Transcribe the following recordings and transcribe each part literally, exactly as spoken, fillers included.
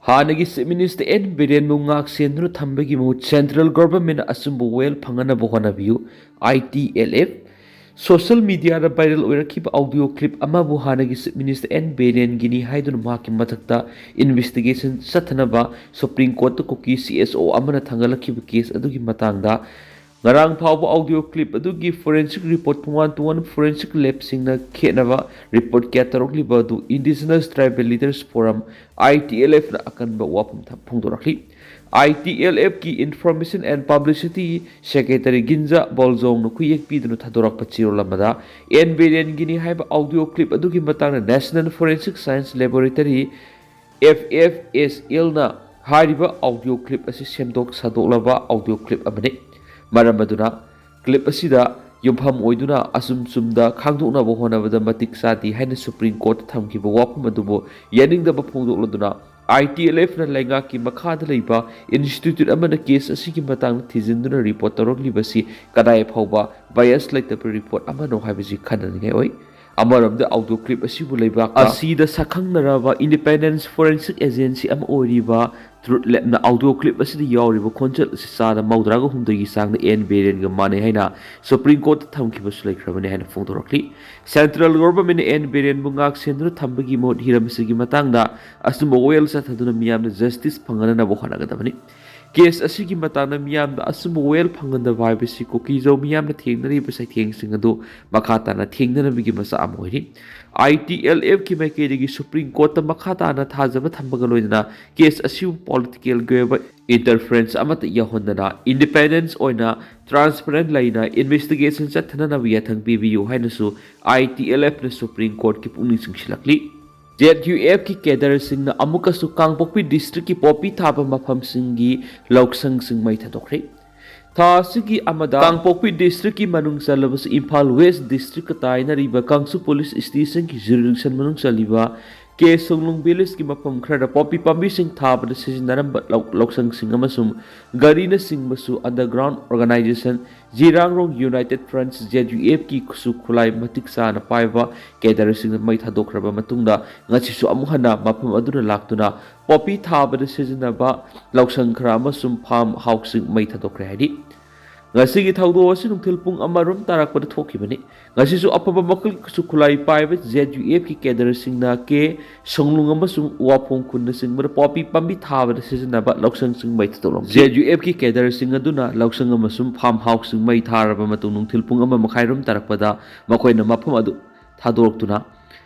ꯍꯥꯟꯅꯒꯤ Chief Minister and ꯕꯤꯔꯦꯟꯕꯨ ꯉꯥꯛ ꯁꯦꯟꯗꯨꯅ ꯊꯝꯕꯒꯤ ꯃꯍꯨꯠ Central Government ꯑꯆꯨꯝꯕ ꯋꯥꯌꯦꯜ ꯐꯪꯍꯟꯅꯕ ꯍꯣꯠꯅꯕꯤꯌꯨ, I T L F꯫ Social mediaꯗ viral ꯑꯣꯏꯔꯛꯈꯤꯕ audio clip ꯑꯃꯕꯨ ꯍꯥꯟꯅꯒꯤ Chief Minister ꯑꯦꯟ ꯕꯤꯔꯦꯟꯒꯤꯅꯤ ꯍꯥꯏꯗꯨꯅ ꯃꯍꯥꯛꯀꯤ ꯃꯊꯛꯇ investigation ꯆꯠꯊꯅꯕ Supreme Courtꯇ ꯀꯨꯀꯤ C S O ꯑꯃꯅ ꯊꯥꯡꯒꯠꯂꯛꯈꯤꯕ case ꯑꯗꯨꯒꯤ ꯃꯇꯥꯡꯗ ꯉꯔꯥꯡ ꯐꯥꯎꯕ audio clip ꯑꯗꯨꯒꯤ forensic report ꯇꯣꯉꯥꯟ ꯇꯣꯉꯥꯟꯕ forensic labꯁꯤꯡꯅ ꯈꯦꯠꯅꯕ report ꯀꯌꯥ ꯇꯧꯔꯛꯂꯤꯕ ꯑꯗꯨ Indigenous Tribal Leaders Forum, I T L Fꯅ ꯑꯀꯟꯕ ꯋꯥꯐꯝ ꯊ-, ꯐꯣꯡꯗꯣꯔꯛꯂꯤ꯫ I T L Fꯀꯤ Information and Publicity Secretary ꯒꯤꯟꯖꯥ ꯕꯣꯜꯖꯣꯡꯅ ꯈꯨꯌꯦꯛ ꯄꯤꯗꯨꯅ ꯊꯥꯗꯣꯔꯛꯄ ꯆꯦꯔꯣꯜ ꯑꯃꯗ ꯑꯦꯟ ꯕꯤꯔꯦꯟꯒꯤꯅꯤ ꯍꯥꯏꯕ audio clip ꯑꯗꯨꯒꯤ ꯃꯇꯥꯡꯗ National Forensic Science Laboratory, F F S Lꯅ ꯍꯥꯏꯔꯤꯕ audio clip ꯑꯁꯤ ꯁꯦꯝꯗꯣꯛ ꯁꯥꯗꯣꯛꯂꯕ audio clip ꯑꯃꯅꯤ꯫ ꯃꯔꯝ ꯑꯗꯨꯅ clip ꯑꯁꯤꯗ ꯌꯨꯝꯐꯝ ꯑꯣꯏꯗꯨꯅ ꯑꯆꯨꯝ ꯆꯨꯝꯗ ꯈꯪꯗꯣꯛꯅꯕ ꯍꯣꯠꯅꯕꯗ ꯃꯇꯤꯛ ꯆꯥꯗꯦ ꯍꯥꯏꯅ Supreme Courtꯇ ꯊꯝꯈꯤꯕ ꯋꯥꯐꯝ ꯑꯗꯨꯕꯨ ꯌꯥꯅꯤꯡꯗꯕ ꯐꯣꯡꯗꯣꯛꯂꯗꯨꯅ I T L Fꯅ ꯂꯩꯉꯥꯛꯀꯤ ꯃꯈꯥꯗ ꯂꯩꯕ institute ꯑꯃꯅ case ꯑꯁꯤꯒꯤ ꯃꯇꯥꯡꯗ ꯊꯤꯖꯤꯟꯗꯨꯅ report ꯇꯧꯔꯛꯂꯤꯕꯁꯤ ꯀꯗꯥꯏ ꯐꯥꯎꯕ bias ꯂꯩꯇꯕ report ꯑꯃꯅꯣ ꯍꯥꯏꯕꯁꯤ ꯈꯟꯅꯅꯤꯡꯉꯥꯏ ꯑꯣꯏ꯫ ꯑꯃꯔꯣꯝꯗ audio clip ꯑꯁꯤꯕꯨ ꯂꯩꯕꯥꯛ ꯑꯁꯤꯗ ꯁꯛꯈꯪꯅꯔꯕ independent forensic agency ꯑꯃ ꯑꯣꯏꯔꯤꯕ Truth Labꯅ audio clip ꯑꯁꯤꯗ ꯌꯥꯎꯔꯤꯕ ꯈꯣꯟꯖꯦꯜ ꯑꯁꯤ ꯆꯥꯗ ꯃꯧꯗ꯭ꯔꯥꯒ ꯍꯨꯝꯗꯣꯏꯒꯤ ꯆꯥꯡꯗ ꯑꯦꯟ ꯕꯤꯔꯦꯟꯒ ꯃꯥꯟꯅꯩ ꯍꯥꯏꯅ Supreme Courtꯇ ꯊꯝꯈꯤꯕꯁꯨ ꯂꯩꯈ꯭ꯔꯕꯅꯤ ꯍꯥꯏꯅ ꯐꯣꯡꯗꯣꯔꯛꯂꯤ꯫ Central Governmentꯅ ꯑꯦꯟ ꯕꯤꯔꯦꯟꯕꯨ ꯉꯥꯛ ꯁꯦꯟꯗꯨꯅ ꯊꯝꯕꯒꯤ ꯃꯍꯨꯠ ꯍꯤꯔꯝ ꯑꯁꯤꯒꯤ ꯃꯇꯥꯡꯗ ꯑꯆꯨꯝꯕ ꯋꯥꯌꯦꯜ ꯆꯠꯊꯗꯨꯅ ꯃꯤꯌꯥꯝꯅ justice ꯐꯪꯍꯟꯅꯕ ꯍꯣꯠꯅꯒꯗꯕꯅꯤ꯫ Case ꯑꯁꯤꯒꯤ ꯃꯇꯥꯡꯗ ꯃꯤꯌꯥꯝꯗ ꯑꯆꯨꯝꯕ ꯋꯥꯌꯦꯜ ꯐꯪꯍꯟꯗꯕ ꯍꯥꯏꯕꯁꯤ ꯀꯨꯀꯤꯖꯧ ꯃꯤꯌꯥꯝꯅ ꯊꯦꯡꯅꯔꯤꯕ ꯆꯩꯊꯦꯡꯁꯤꯡ ꯑꯗꯨ ꯃꯈꯥ ꯇꯥꯅ ꯊꯦꯡꯅꯅꯕꯒꯤ ꯃꯆꯥꯛ ꯑꯃ ꯑꯣꯏꯔꯤ꯫ I T L Fꯀꯤ ꯃꯥꯏꯀꯩꯗꯒꯤ Supreme Courtꯇ ꯃꯈꯥ ꯇꯥꯅ ꯊꯥꯖꯕ ꯊꯝꯕꯒ ꯂꯣꯏꯅꯅ case ꯑꯁꯤꯕꯨ politicalꯒꯤ ꯑꯣꯏꯕ interference ꯑꯃꯠꯇ ꯌꯥꯎꯍꯟꯗꯅ independence ꯑꯣꯏꯅ transparent ꯂꯩꯅ investigation ꯆꯠꯊꯅꯅꯕ ꯌꯥꯊꯪ ꯄꯤꯕꯤꯌꯨ ꯍꯥꯏꯅꯁꯨ I T L Fꯅ Supreme Courtꯀꯤ ꯄꯨꯛꯅꯤꯡ ꯆꯤꯡꯁꯤꯜꯂꯛꯂꯤ꯫ Z U Fꯀꯤ cadreꯁꯤꯡꯅ ꯑꯃꯨꯛꯀꯁꯨ ꯀꯥꯡꯄꯣꯛꯄꯤ districtꯀꯤ ꯄꯣꯄꯤ ꯊꯥꯕ ꯃꯐꯝꯁꯤꯡꯒꯤ ꯂꯧꯁꯪꯁꯤꯡ ꯃꯩ ꯊꯥꯗꯣꯛꯈ꯭ꯔꯦ꯫ ꯊꯥ ꯑꯁꯤꯒꯤ ꯑꯃꯗ ꯀꯥꯡꯄꯣꯛꯄꯤ districtꯀꯤ ꯃꯅꯨꯡ ꯆꯜꯂꯕꯁꯨ ꯏꯝꯐꯥꯜ West districtꯀ ꯇꯥꯏꯅꯔꯤꯕ ꯀꯥꯡꯁꯨ police stationꯒꯤ jurisdiction ꯃꯅꯨꯡ ꯆꯜꯂꯤꯕ ꯀꯦ ꯁꯣꯡꯂꯨꯡ ꯚꯤꯂꯦꯖꯀꯤ ꯃꯐꯝ ꯈꯔꯗ ꯄꯣꯄꯤ ꯄꯥꯝꯕꯤꯁꯤꯡ ꯊꯥꯕꯗ ꯁꯤꯖꯤꯟꯅꯔꯝꯕ ꯂꯧ-, ꯂꯧꯁꯪꯁꯤꯡ ꯑꯃꯁꯨꯡ ꯒꯥꯔꯤꯅꯆꯤꯡꯕꯁꯨ underground organization ꯖꯤꯔꯥꯡꯔꯣꯡ United Front, Z U F ꯀꯤ ꯈꯨꯠꯁꯨ ꯈꯨꯠꯂꯥꯏ ꯃꯇꯤꯛ ꯆꯥꯅ ꯄꯥꯏꯕ cadreꯁꯤꯡꯅ ꯃꯩ ꯊꯥꯗꯣꯛꯈ꯭ꯔꯕ ꯃꯇꯨꯡꯗ, ꯉꯁꯤꯁꯨ ꯑꯃꯨꯛ ꯍꯟꯅ ꯃꯐꯝ ꯑꯗꯨꯗ ꯂꯥꯛꯇꯨꯅ ꯄꯣꯄꯤ ꯊꯥꯕꯗ ꯁꯤꯖꯤꯟꯅꯕ ꯂꯧꯁꯪ ꯈꯔ ꯑꯃꯁꯨꯡ farm houseꯁꯤꯡ ꯃꯩ ꯊꯥꯗꯣꯛꯈ꯭ꯔꯦ ꯍꯥꯏꯔꯤ꯫ ꯉꯁꯤꯒꯤ ꯊꯧꯗꯣꯛ ꯑꯁꯤ ꯅꯨꯡꯊꯤꯜ ꯄꯨꯡ ꯑꯃ ꯔꯣꯝ ꯇꯥꯔꯛꯄꯗ ꯊꯣꯛꯈꯤꯕꯅꯤ꯫ ꯉꯁꯤꯁꯨ ꯑꯐꯕ ꯃꯈꯜꯒꯤ ꯈꯨꯠꯁꯨ ꯈꯨꯠꯂꯥꯏ ꯄꯥꯏꯕ Z U F ꯀꯤ cadreꯁꯤꯡꯅ ꯀꯦ ꯁꯣꯡꯂꯨꯡ ꯑꯃꯁꯨꯡ ꯋꯥꯐꯣꯡ ꯈꯨꯜꯅꯆꯤꯡꯕꯗ ꯄꯣꯄꯤ ꯄꯥꯝꯕꯤ ꯊꯥꯕꯗ ꯁꯤꯖꯤꯟꯅꯕ ꯂꯧꯁꯪꯁꯤꯡ ꯃꯩ ꯊꯥꯗꯣꯛꯂꯝꯈꯤ꯫ Z U F ꯀꯤ cadreꯁꯤꯡ ꯑꯗꯨꯅ ꯂꯧꯁꯪ ꯑꯃꯁꯨꯡ farm houseꯁꯤꯡ ꯃꯩ ꯊꯥꯔꯕ ꯃꯇꯨꯡ, ꯅꯨꯡꯊꯤꯜ ꯄꯨꯡ ꯑꯃ ꯃꯈꯥꯏ ꯔꯣꯝ ꯇꯥꯔꯛꯄꯗ ꯃꯈꯣꯏꯅ ꯃꯐꯝ ꯑꯗꯨ ꯊꯥꯗꯣꯔꯛꯇꯨꯅ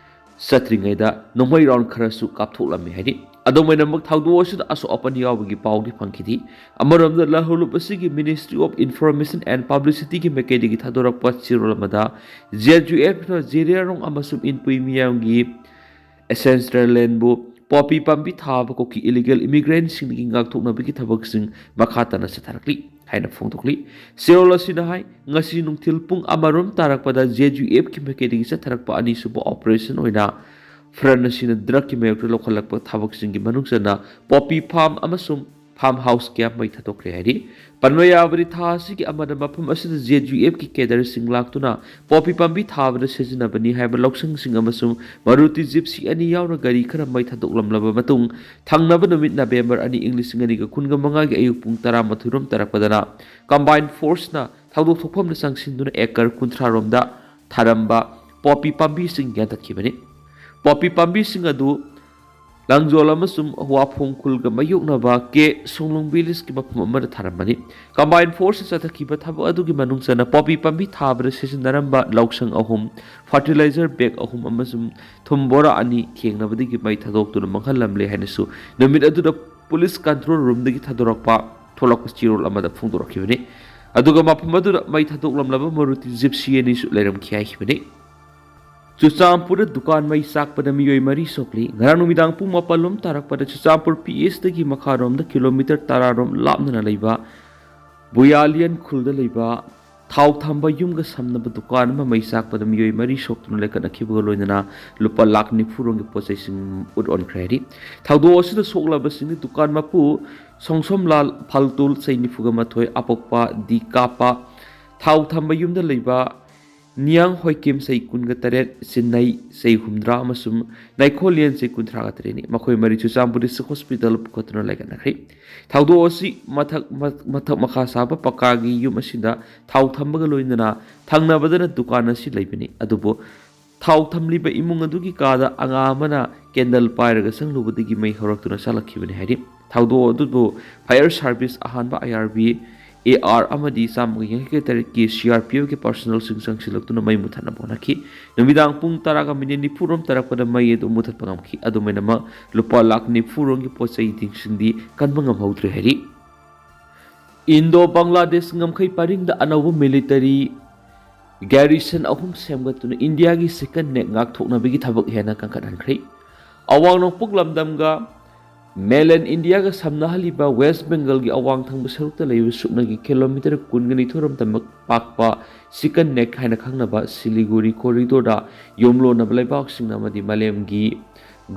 ꯆꯠꯇ꯭ꯔꯤꯉꯩꯗ ꯅꯣꯡꯃꯩ round ꯈꯔꯁꯨ ꯀꯥꯞꯊꯣꯛꯂꯝꯃꯤ ꯍꯥꯏꯔꯤ꯫ ꯑꯗꯨꯝ ꯑꯣꯏꯅꯃꯛ, ꯊꯧꯗꯣꯛ ꯑꯁꯤꯗ ꯑꯁꯣꯛ ꯑꯄꯟ ꯌꯥꯎꯕꯒꯤ ꯄꯥꯎꯗꯤ ꯐꯪꯈꯤꯗꯦ꯫ ꯑꯃꯔꯣꯝꯗ, ꯂꯥꯜꯍꯧꯂꯨꯞ ꯑꯁꯤꯒꯤ Ministry of Information and Publicityꯒꯤ ꯃꯥꯏꯀꯩꯗꯒꯤ ꯊꯥꯗꯣꯔꯛꯄ ꯆꯦꯔꯣꯜ ꯑꯃꯗ, Z U F ꯅ ꯖꯤꯔꯥꯡꯔꯣꯡ ꯑꯃꯁꯨꯡ ꯏꯟꯄꯨꯏ ꯃꯤꯌꯥꯝꯒꯤ ancestral landꯕꯨ ꯄꯣꯄꯤ ꯄꯥꯝꯕꯤ ꯊꯥꯕ ꯀꯨꯀꯤ illegal immigrantꯁꯤꯡꯗꯒꯤ ꯉꯥꯛꯊꯣꯛꯅꯕꯒꯤ ꯊꯕꯛꯁꯤꯡ ꯃꯈꯥ ꯇꯥꯅ ꯆꯠꯊꯔꯛꯂꯤ ꯍꯥꯏꯅ ꯐꯣꯡꯗꯣꯛꯂꯤ꯫ ꯆꯦꯔꯣꯜ ꯑꯁꯤꯅ ꯍꯥꯏ, ꯉꯁꯤ ꯅꯨꯡꯊꯤꯜ ꯄꯨꯡ ꯑꯃ ꯔꯣꯝ ꯇꯥꯔꯛꯄꯗ Z U F ꯀꯤ ꯃꯥꯏꯀꯩꯗꯒꯤ ꯆꯠꯊꯔꯛꯄ ꯑꯅꯤꯁꯨꯕ operation ꯑꯣꯏꯅ Front ꯑꯁꯤꯅ drugꯀꯤ ꯃꯥꯌꯣꯛꯇ ꯂꯧꯈꯠꯂꯛꯄ ꯊꯕꯛꯁꯤꯡꯒꯤ ꯃꯅꯨꯡ ꯆꯟꯅ poppy farm ꯑꯃꯁꯨꯡ farm house ꯀꯌꯥ ꯃꯩ ꯊꯥꯗꯣꯛꯈ꯭ꯔꯦ ꯍꯥꯏꯔꯤ꯫ ꯄꯟꯕ ꯌꯥꯕꯗꯤ, ꯊꯥ ꯑꯁꯤꯒꯤ ꯑꯃꯗ ꯃꯐꯝ ꯑꯁꯤꯗ Z U F ꯀꯤ cadreꯁꯤꯡ ꯂꯥꯛꯇꯨꯅ poppy ꯄꯥꯝꯕꯤ ꯊꯥꯕꯗ ꯁꯤꯖꯤꯟꯅꯕꯅꯤ ꯍꯥꯏꯕ ꯂꯧꯁꯪꯁꯤꯡ ꯑꯃꯁꯨꯡ Maruti Gypsy ꯑꯅꯤ ꯌꯥꯎꯅ ꯒꯥꯔꯤ ꯈꯔ ꯃꯩ ꯊꯥꯗꯣꯛꯂꯝꯂꯕ ꯃꯇꯨꯡ, ꯊꯪꯅꯕ ꯅꯨꯃꯤꯠ November ꯑꯅꯤ, ꯏꯪ ꯂꯤꯁꯤꯡ ꯑꯅꯤꯒ ꯀꯨꯟꯒ ꯃꯉꯥꯒꯤ ꯑꯌꯨꯛ ꯄꯨꯡ ꯇꯔꯥꯃꯥꯊꯣꯏ ꯔꯣꯝ ꯇꯥꯔꯛꯄꯗꯅ combined forceꯅ ꯊꯧꯗꯣꯛ ꯊꯣꯛꯐꯝꯗ ꯆꯪꯁꯤꯟꯗꯨꯅ acre ꯀꯨꯟꯊ꯭ꯔꯥ ꯔꯣꯝꯗ ꯊꯥꯔꯝꯕ poppy ꯄꯥꯝꯕꯤꯁꯤꯡ ꯌꯥꯟꯊꯠꯈꯤꯕꯅꯤ꯫ Poppy ꯄꯥꯝꯕꯤꯁꯤꯡ ꯑꯗꯨ ꯂꯥꯡꯖꯣꯜ ꯑꯃꯁꯨꯡ ꯋꯥꯐꯣꯡ ꯈꯨꯜꯒ ꯃꯥꯌꯣꯛꯅꯕ ꯀꯦ ꯁꯣꯡꯂꯨꯡ ꯚꯤꯂꯦꯖꯀꯤ ꯃꯐꯝ ꯑꯃꯗ ꯊꯥꯔꯝꯕꯅꯤ꯫ Combined forceꯅ ꯆꯠꯊꯈꯤꯕ ꯊꯕꯛ ꯑꯗꯨꯒꯤ ꯃꯅꯨꯡ ꯆꯟꯅ poppy ꯄꯥꯝꯕꯤ ꯊꯥꯕꯗ ꯁꯤꯖꯤꯟꯅꯔꯝꯕ ꯂꯧꯁꯪ ꯑꯍꯨꯝ, fertilizer bag ꯑꯍꯨꯝ ꯑꯃꯁꯨꯡ ꯊꯨꯝ ꯕꯣꯔꯥ ꯑꯅꯤ ꯊꯦꯡꯅꯕꯗꯒꯤ ꯃꯩ ꯊꯥꯗꯣꯛꯇꯨꯅ ꯃꯥꯡꯍꯜꯂꯝꯂꯦ ꯍꯥꯏꯅꯁꯨ ꯅꯨꯃꯤꯠ ꯑꯗꯨꯗ police control roomꯗꯒꯤ ꯊꯥꯗꯣꯔꯛꯄ, ꯊꯣꯛꯂꯛꯄ ꯆꯦꯔꯣꯜ ꯑꯃꯗ ꯐꯣꯡꯗꯣꯔꯛꯈꯤꯕꯅꯤ꯫ ꯑꯗꯨꯒ ꯃꯐꯝ ꯑꯗꯨꯗ ꯃꯩ ꯊꯥꯗꯣꯛꯂꯝꯂꯕ Maruti Gypsy ꯑꯅꯤꯁꯨ ꯂꯩꯔꯝꯈꯤ ꯍꯥꯏꯈꯤꯕꯅꯤ꯫ ꯆꯨꯔꯆꯥꯟꯄꯨꯔꯗ ꯗꯨꯀꯥꯟ ꯃꯩ ꯆꯥꯛꯄꯗ ꯃꯤꯑꯣꯏ ꯃꯔꯤ ꯁꯣꯛꯂꯤ꯫ ꯉꯔꯥꯡ ꯅꯨꯃꯤꯗꯥꯡ ꯄꯨꯡ ꯃꯥꯄꯜ ꯂꯣꯝ ꯇꯥꯔꯛꯄꯗ ꯆꯨꯔꯆꯥꯟꯄꯨꯔ P H ꯗꯒꯤ ꯃꯈꯥꯔꯣꯝꯗ kilometre ꯇꯔꯥ ꯔꯣꯝ ꯂꯥꯞꯅꯅ ꯂꯩꯕ ꯕꯨꯌꯥꯂꯤꯌꯟ ꯈꯨꯜꯗ ꯂꯩꯕ ꯊꯥꯎ ꯊꯝꯕ ꯌꯨꯝꯒ ꯁꯝꯅꯕ ꯗꯨꯀꯥꯟ ꯑꯃ ꯃꯩ ꯆꯥꯛꯄꯗ ꯃꯤꯑꯣꯏ ꯃꯔꯤ ꯁꯣꯛꯇꯨꯅ ꯂꯩꯈꯠꯅꯈꯤꯕꯒ ꯂꯣꯏꯅꯅ ꯂꯨꯄꯥ ꯂꯥꯈ ꯅꯤꯐꯨ ꯔꯣꯝꯒꯤ ꯄꯣꯠ ꯆꯩꯁꯤꯡ ꯎꯠ ꯑꯣꯟꯈ꯭ꯔꯦ ꯍꯥꯏꯔꯤ꯫ ꯊꯧꯗꯣꯛ ꯑꯁꯤꯗ ꯁꯣꯛꯂꯕꯁꯤꯡꯗꯤ ꯗꯨꯀꯥꯟ ꯃꯄꯨ ꯁꯣꯡꯁꯣꯝꯂꯥꯜ ꯐꯜꯇꯨꯜ, ꯆꯍꯤ ꯅꯤꯐꯨꯒ ꯃꯥꯊꯣꯏ, ꯑꯄꯣꯛꯄ ꯗꯤ ꯀꯥꯞꯄ, ꯊꯥꯎ ꯊꯝꯕ ꯌꯨꯝꯗ ꯂꯩꯕ ꯅꯤꯌꯥꯡ ꯍꯣꯏꯀꯤꯝ, ꯆꯍꯤ ꯀꯨꯟꯒ ꯇꯔꯦꯠ, ꯆꯤꯟꯅꯩ, ꯆꯍꯤ ꯍꯨꯝꯗ꯭ꯔꯥ, ꯑꯃꯁꯨꯡ ꯅꯥꯏꯈꯣꯂꯤꯌꯟ, ꯆꯍꯤ ꯀꯨꯟꯊ꯭ꯔꯥꯒ ꯇꯔꯦꯠꯅꯤ꯫ ꯃꯈꯣꯏ ꯃꯔꯤꯁꯨ ꯆꯥꯟꯄꯨꯔ ꯗꯤꯁꯇ꯭ꯔꯤꯛ ꯍꯣꯁꯄꯤꯇꯥꯜ ꯄꯨꯈꯠꯇꯨꯅ ꯂꯩꯈꯠꯅꯈ꯭ꯔꯦ꯫ ꯊꯧꯗꯣꯛ ꯑꯁꯤ ꯃꯊꯛ, ꯃ-, ꯃꯊꯛ ꯃꯈꯥ ꯁꯥꯕ ꯄꯀꯥꯒꯤ ꯌꯨꯝ ꯑꯁꯤꯗ ꯊꯥꯎ ꯊꯝꯕꯒ ꯂꯣꯏꯅꯅ ꯊꯪꯅꯕꯗꯅ ꯗꯨꯀꯥꯟ ꯑꯁꯤ ꯂꯩꯕꯅꯤ꯫ ꯑꯗꯨꯕꯨ ꯊꯥꯎ ꯊꯝꯂꯤꯕ ꯏꯃꯨꯡ ꯑꯗꯨꯒꯤ ꯀꯥꯗ ꯑꯉꯥꯡ ꯑꯃꯅ ꯀꯦꯟꯗꯜ ꯄꯥꯏꯔꯒ ꯆꯪꯂꯨꯕꯗꯒꯤ ꯃꯩ ꯍꯧꯔꯛꯇꯨꯅ ꯆꯥꯛꯂꯛꯈꯤꯕꯅꯤ ꯍꯥꯏꯔꯤ꯫ ꯊꯧꯗꯣꯛ ꯑꯗꯨꯕꯨ ꯐꯥꯌꯔ ꯁꯥꯔꯚꯤꯁ, ꯑꯍꯥꯟꯕ ꯑꯥꯏ ꯑꯥꯔ ꯕꯤ, ꯑꯦ ꯑꯥꯔ ꯑꯃꯗꯤ ꯆꯥꯝꯃꯒ ꯌꯥꯡꯈꯩ ꯇꯔꯦꯠꯀꯤ ꯁꯤ ꯑꯥꯔ ꯄꯤ ꯑꯦꯐꯀꯤ ꯄꯥꯔꯁꯣꯅꯦꯜꯁꯤꯡ ꯆꯪꯁꯤꯜꯂꯛꯇꯨꯅ ꯃꯩ ꯃꯨꯊꯠꯅꯕ ꯍꯣꯠꯅꯈꯤ꯫ ꯅꯨꯃꯤꯗꯥꯡ ꯄꯨꯡ ꯇꯔꯥꯒ ꯃꯤꯅꯤꯠ ꯅꯤꯐꯨ ꯔꯣꯝ ꯇꯥꯔꯛꯄꯗ ꯃꯩ ꯑꯗꯨ ꯃꯨꯊꯠꯄ ꯉꯝꯈꯤ꯫ ꯑꯗꯨꯃꯥꯏꯅꯃꯛ ꯂꯨꯄꯥ ꯂꯥꯈ ꯅꯤꯐꯨ ꯔꯣꯝꯒꯤ ꯄꯣꯠ ꯆꯩꯁꯤꯡꯗꯤ ꯀꯟꯕ ꯉꯝꯍꯧꯗ꯭ꯔꯦ ꯍꯥꯏꯔꯤ꯫ ꯏꯟꯗꯣ ꯕꯪꯒ꯭ꯂꯥꯗꯦꯁ ꯉꯝꯈꯩ ꯄꯔꯤꯡꯗ ꯑꯅꯧꯕ ꯃꯤꯂꯤꯇꯔꯤ ꯒꯦꯔꯤꯁꯟ ꯑꯍꯨꯝ ꯁꯦꯝꯒꯠꯇꯨꯅ ꯏꯟꯗꯤꯌꯥꯒꯤ ꯆꯤꯀꯟ ꯅꯦꯛ ꯉꯥꯛꯊꯣꯛꯅꯕꯒꯤ ꯊꯕꯛ ꯍꯦꯟꯅ ꯀꯟꯈꯠꯍꯟꯈ꯭ꯔꯦ꯫ ꯑꯋꯥꯡ ꯅꯣꯡꯄꯣꯛ ꯂꯝꯗꯝꯒ mainland ꯏꯟꯗꯤꯌꯥꯒ ꯁꯝꯅꯍꯜꯂꯤꯕ ꯋꯦꯁ ꯕꯦꯡꯒꯜꯒꯤ ꯑꯋꯥꯡ ꯊꯪꯕ ꯁꯔꯨꯛꯇ ꯂꯩꯕ ꯁꯨꯞꯅꯒꯤ ꯀꯤꯂꯣꯃꯤꯇꯔ ꯀꯨꯟꯒ ꯅꯤꯊꯣꯏ ꯔꯣꯝ ꯇꯝꯕ ꯄꯥꯛꯄ ꯆꯤꯀꯟ ꯅꯦꯛ ꯍꯥꯏꯅ ꯈꯪꯅꯕ ꯁꯤꯂꯤꯒꯨꯔꯤ ꯀꯣꯔꯤꯗꯣꯔꯗ ꯌꯨꯝꯂꯣꯟꯅꯕ ꯂꯩꯕꯥꯛꯁꯤꯡꯅ ꯑꯃꯗꯤ ꯃꯥꯂꯦꯝꯒꯤ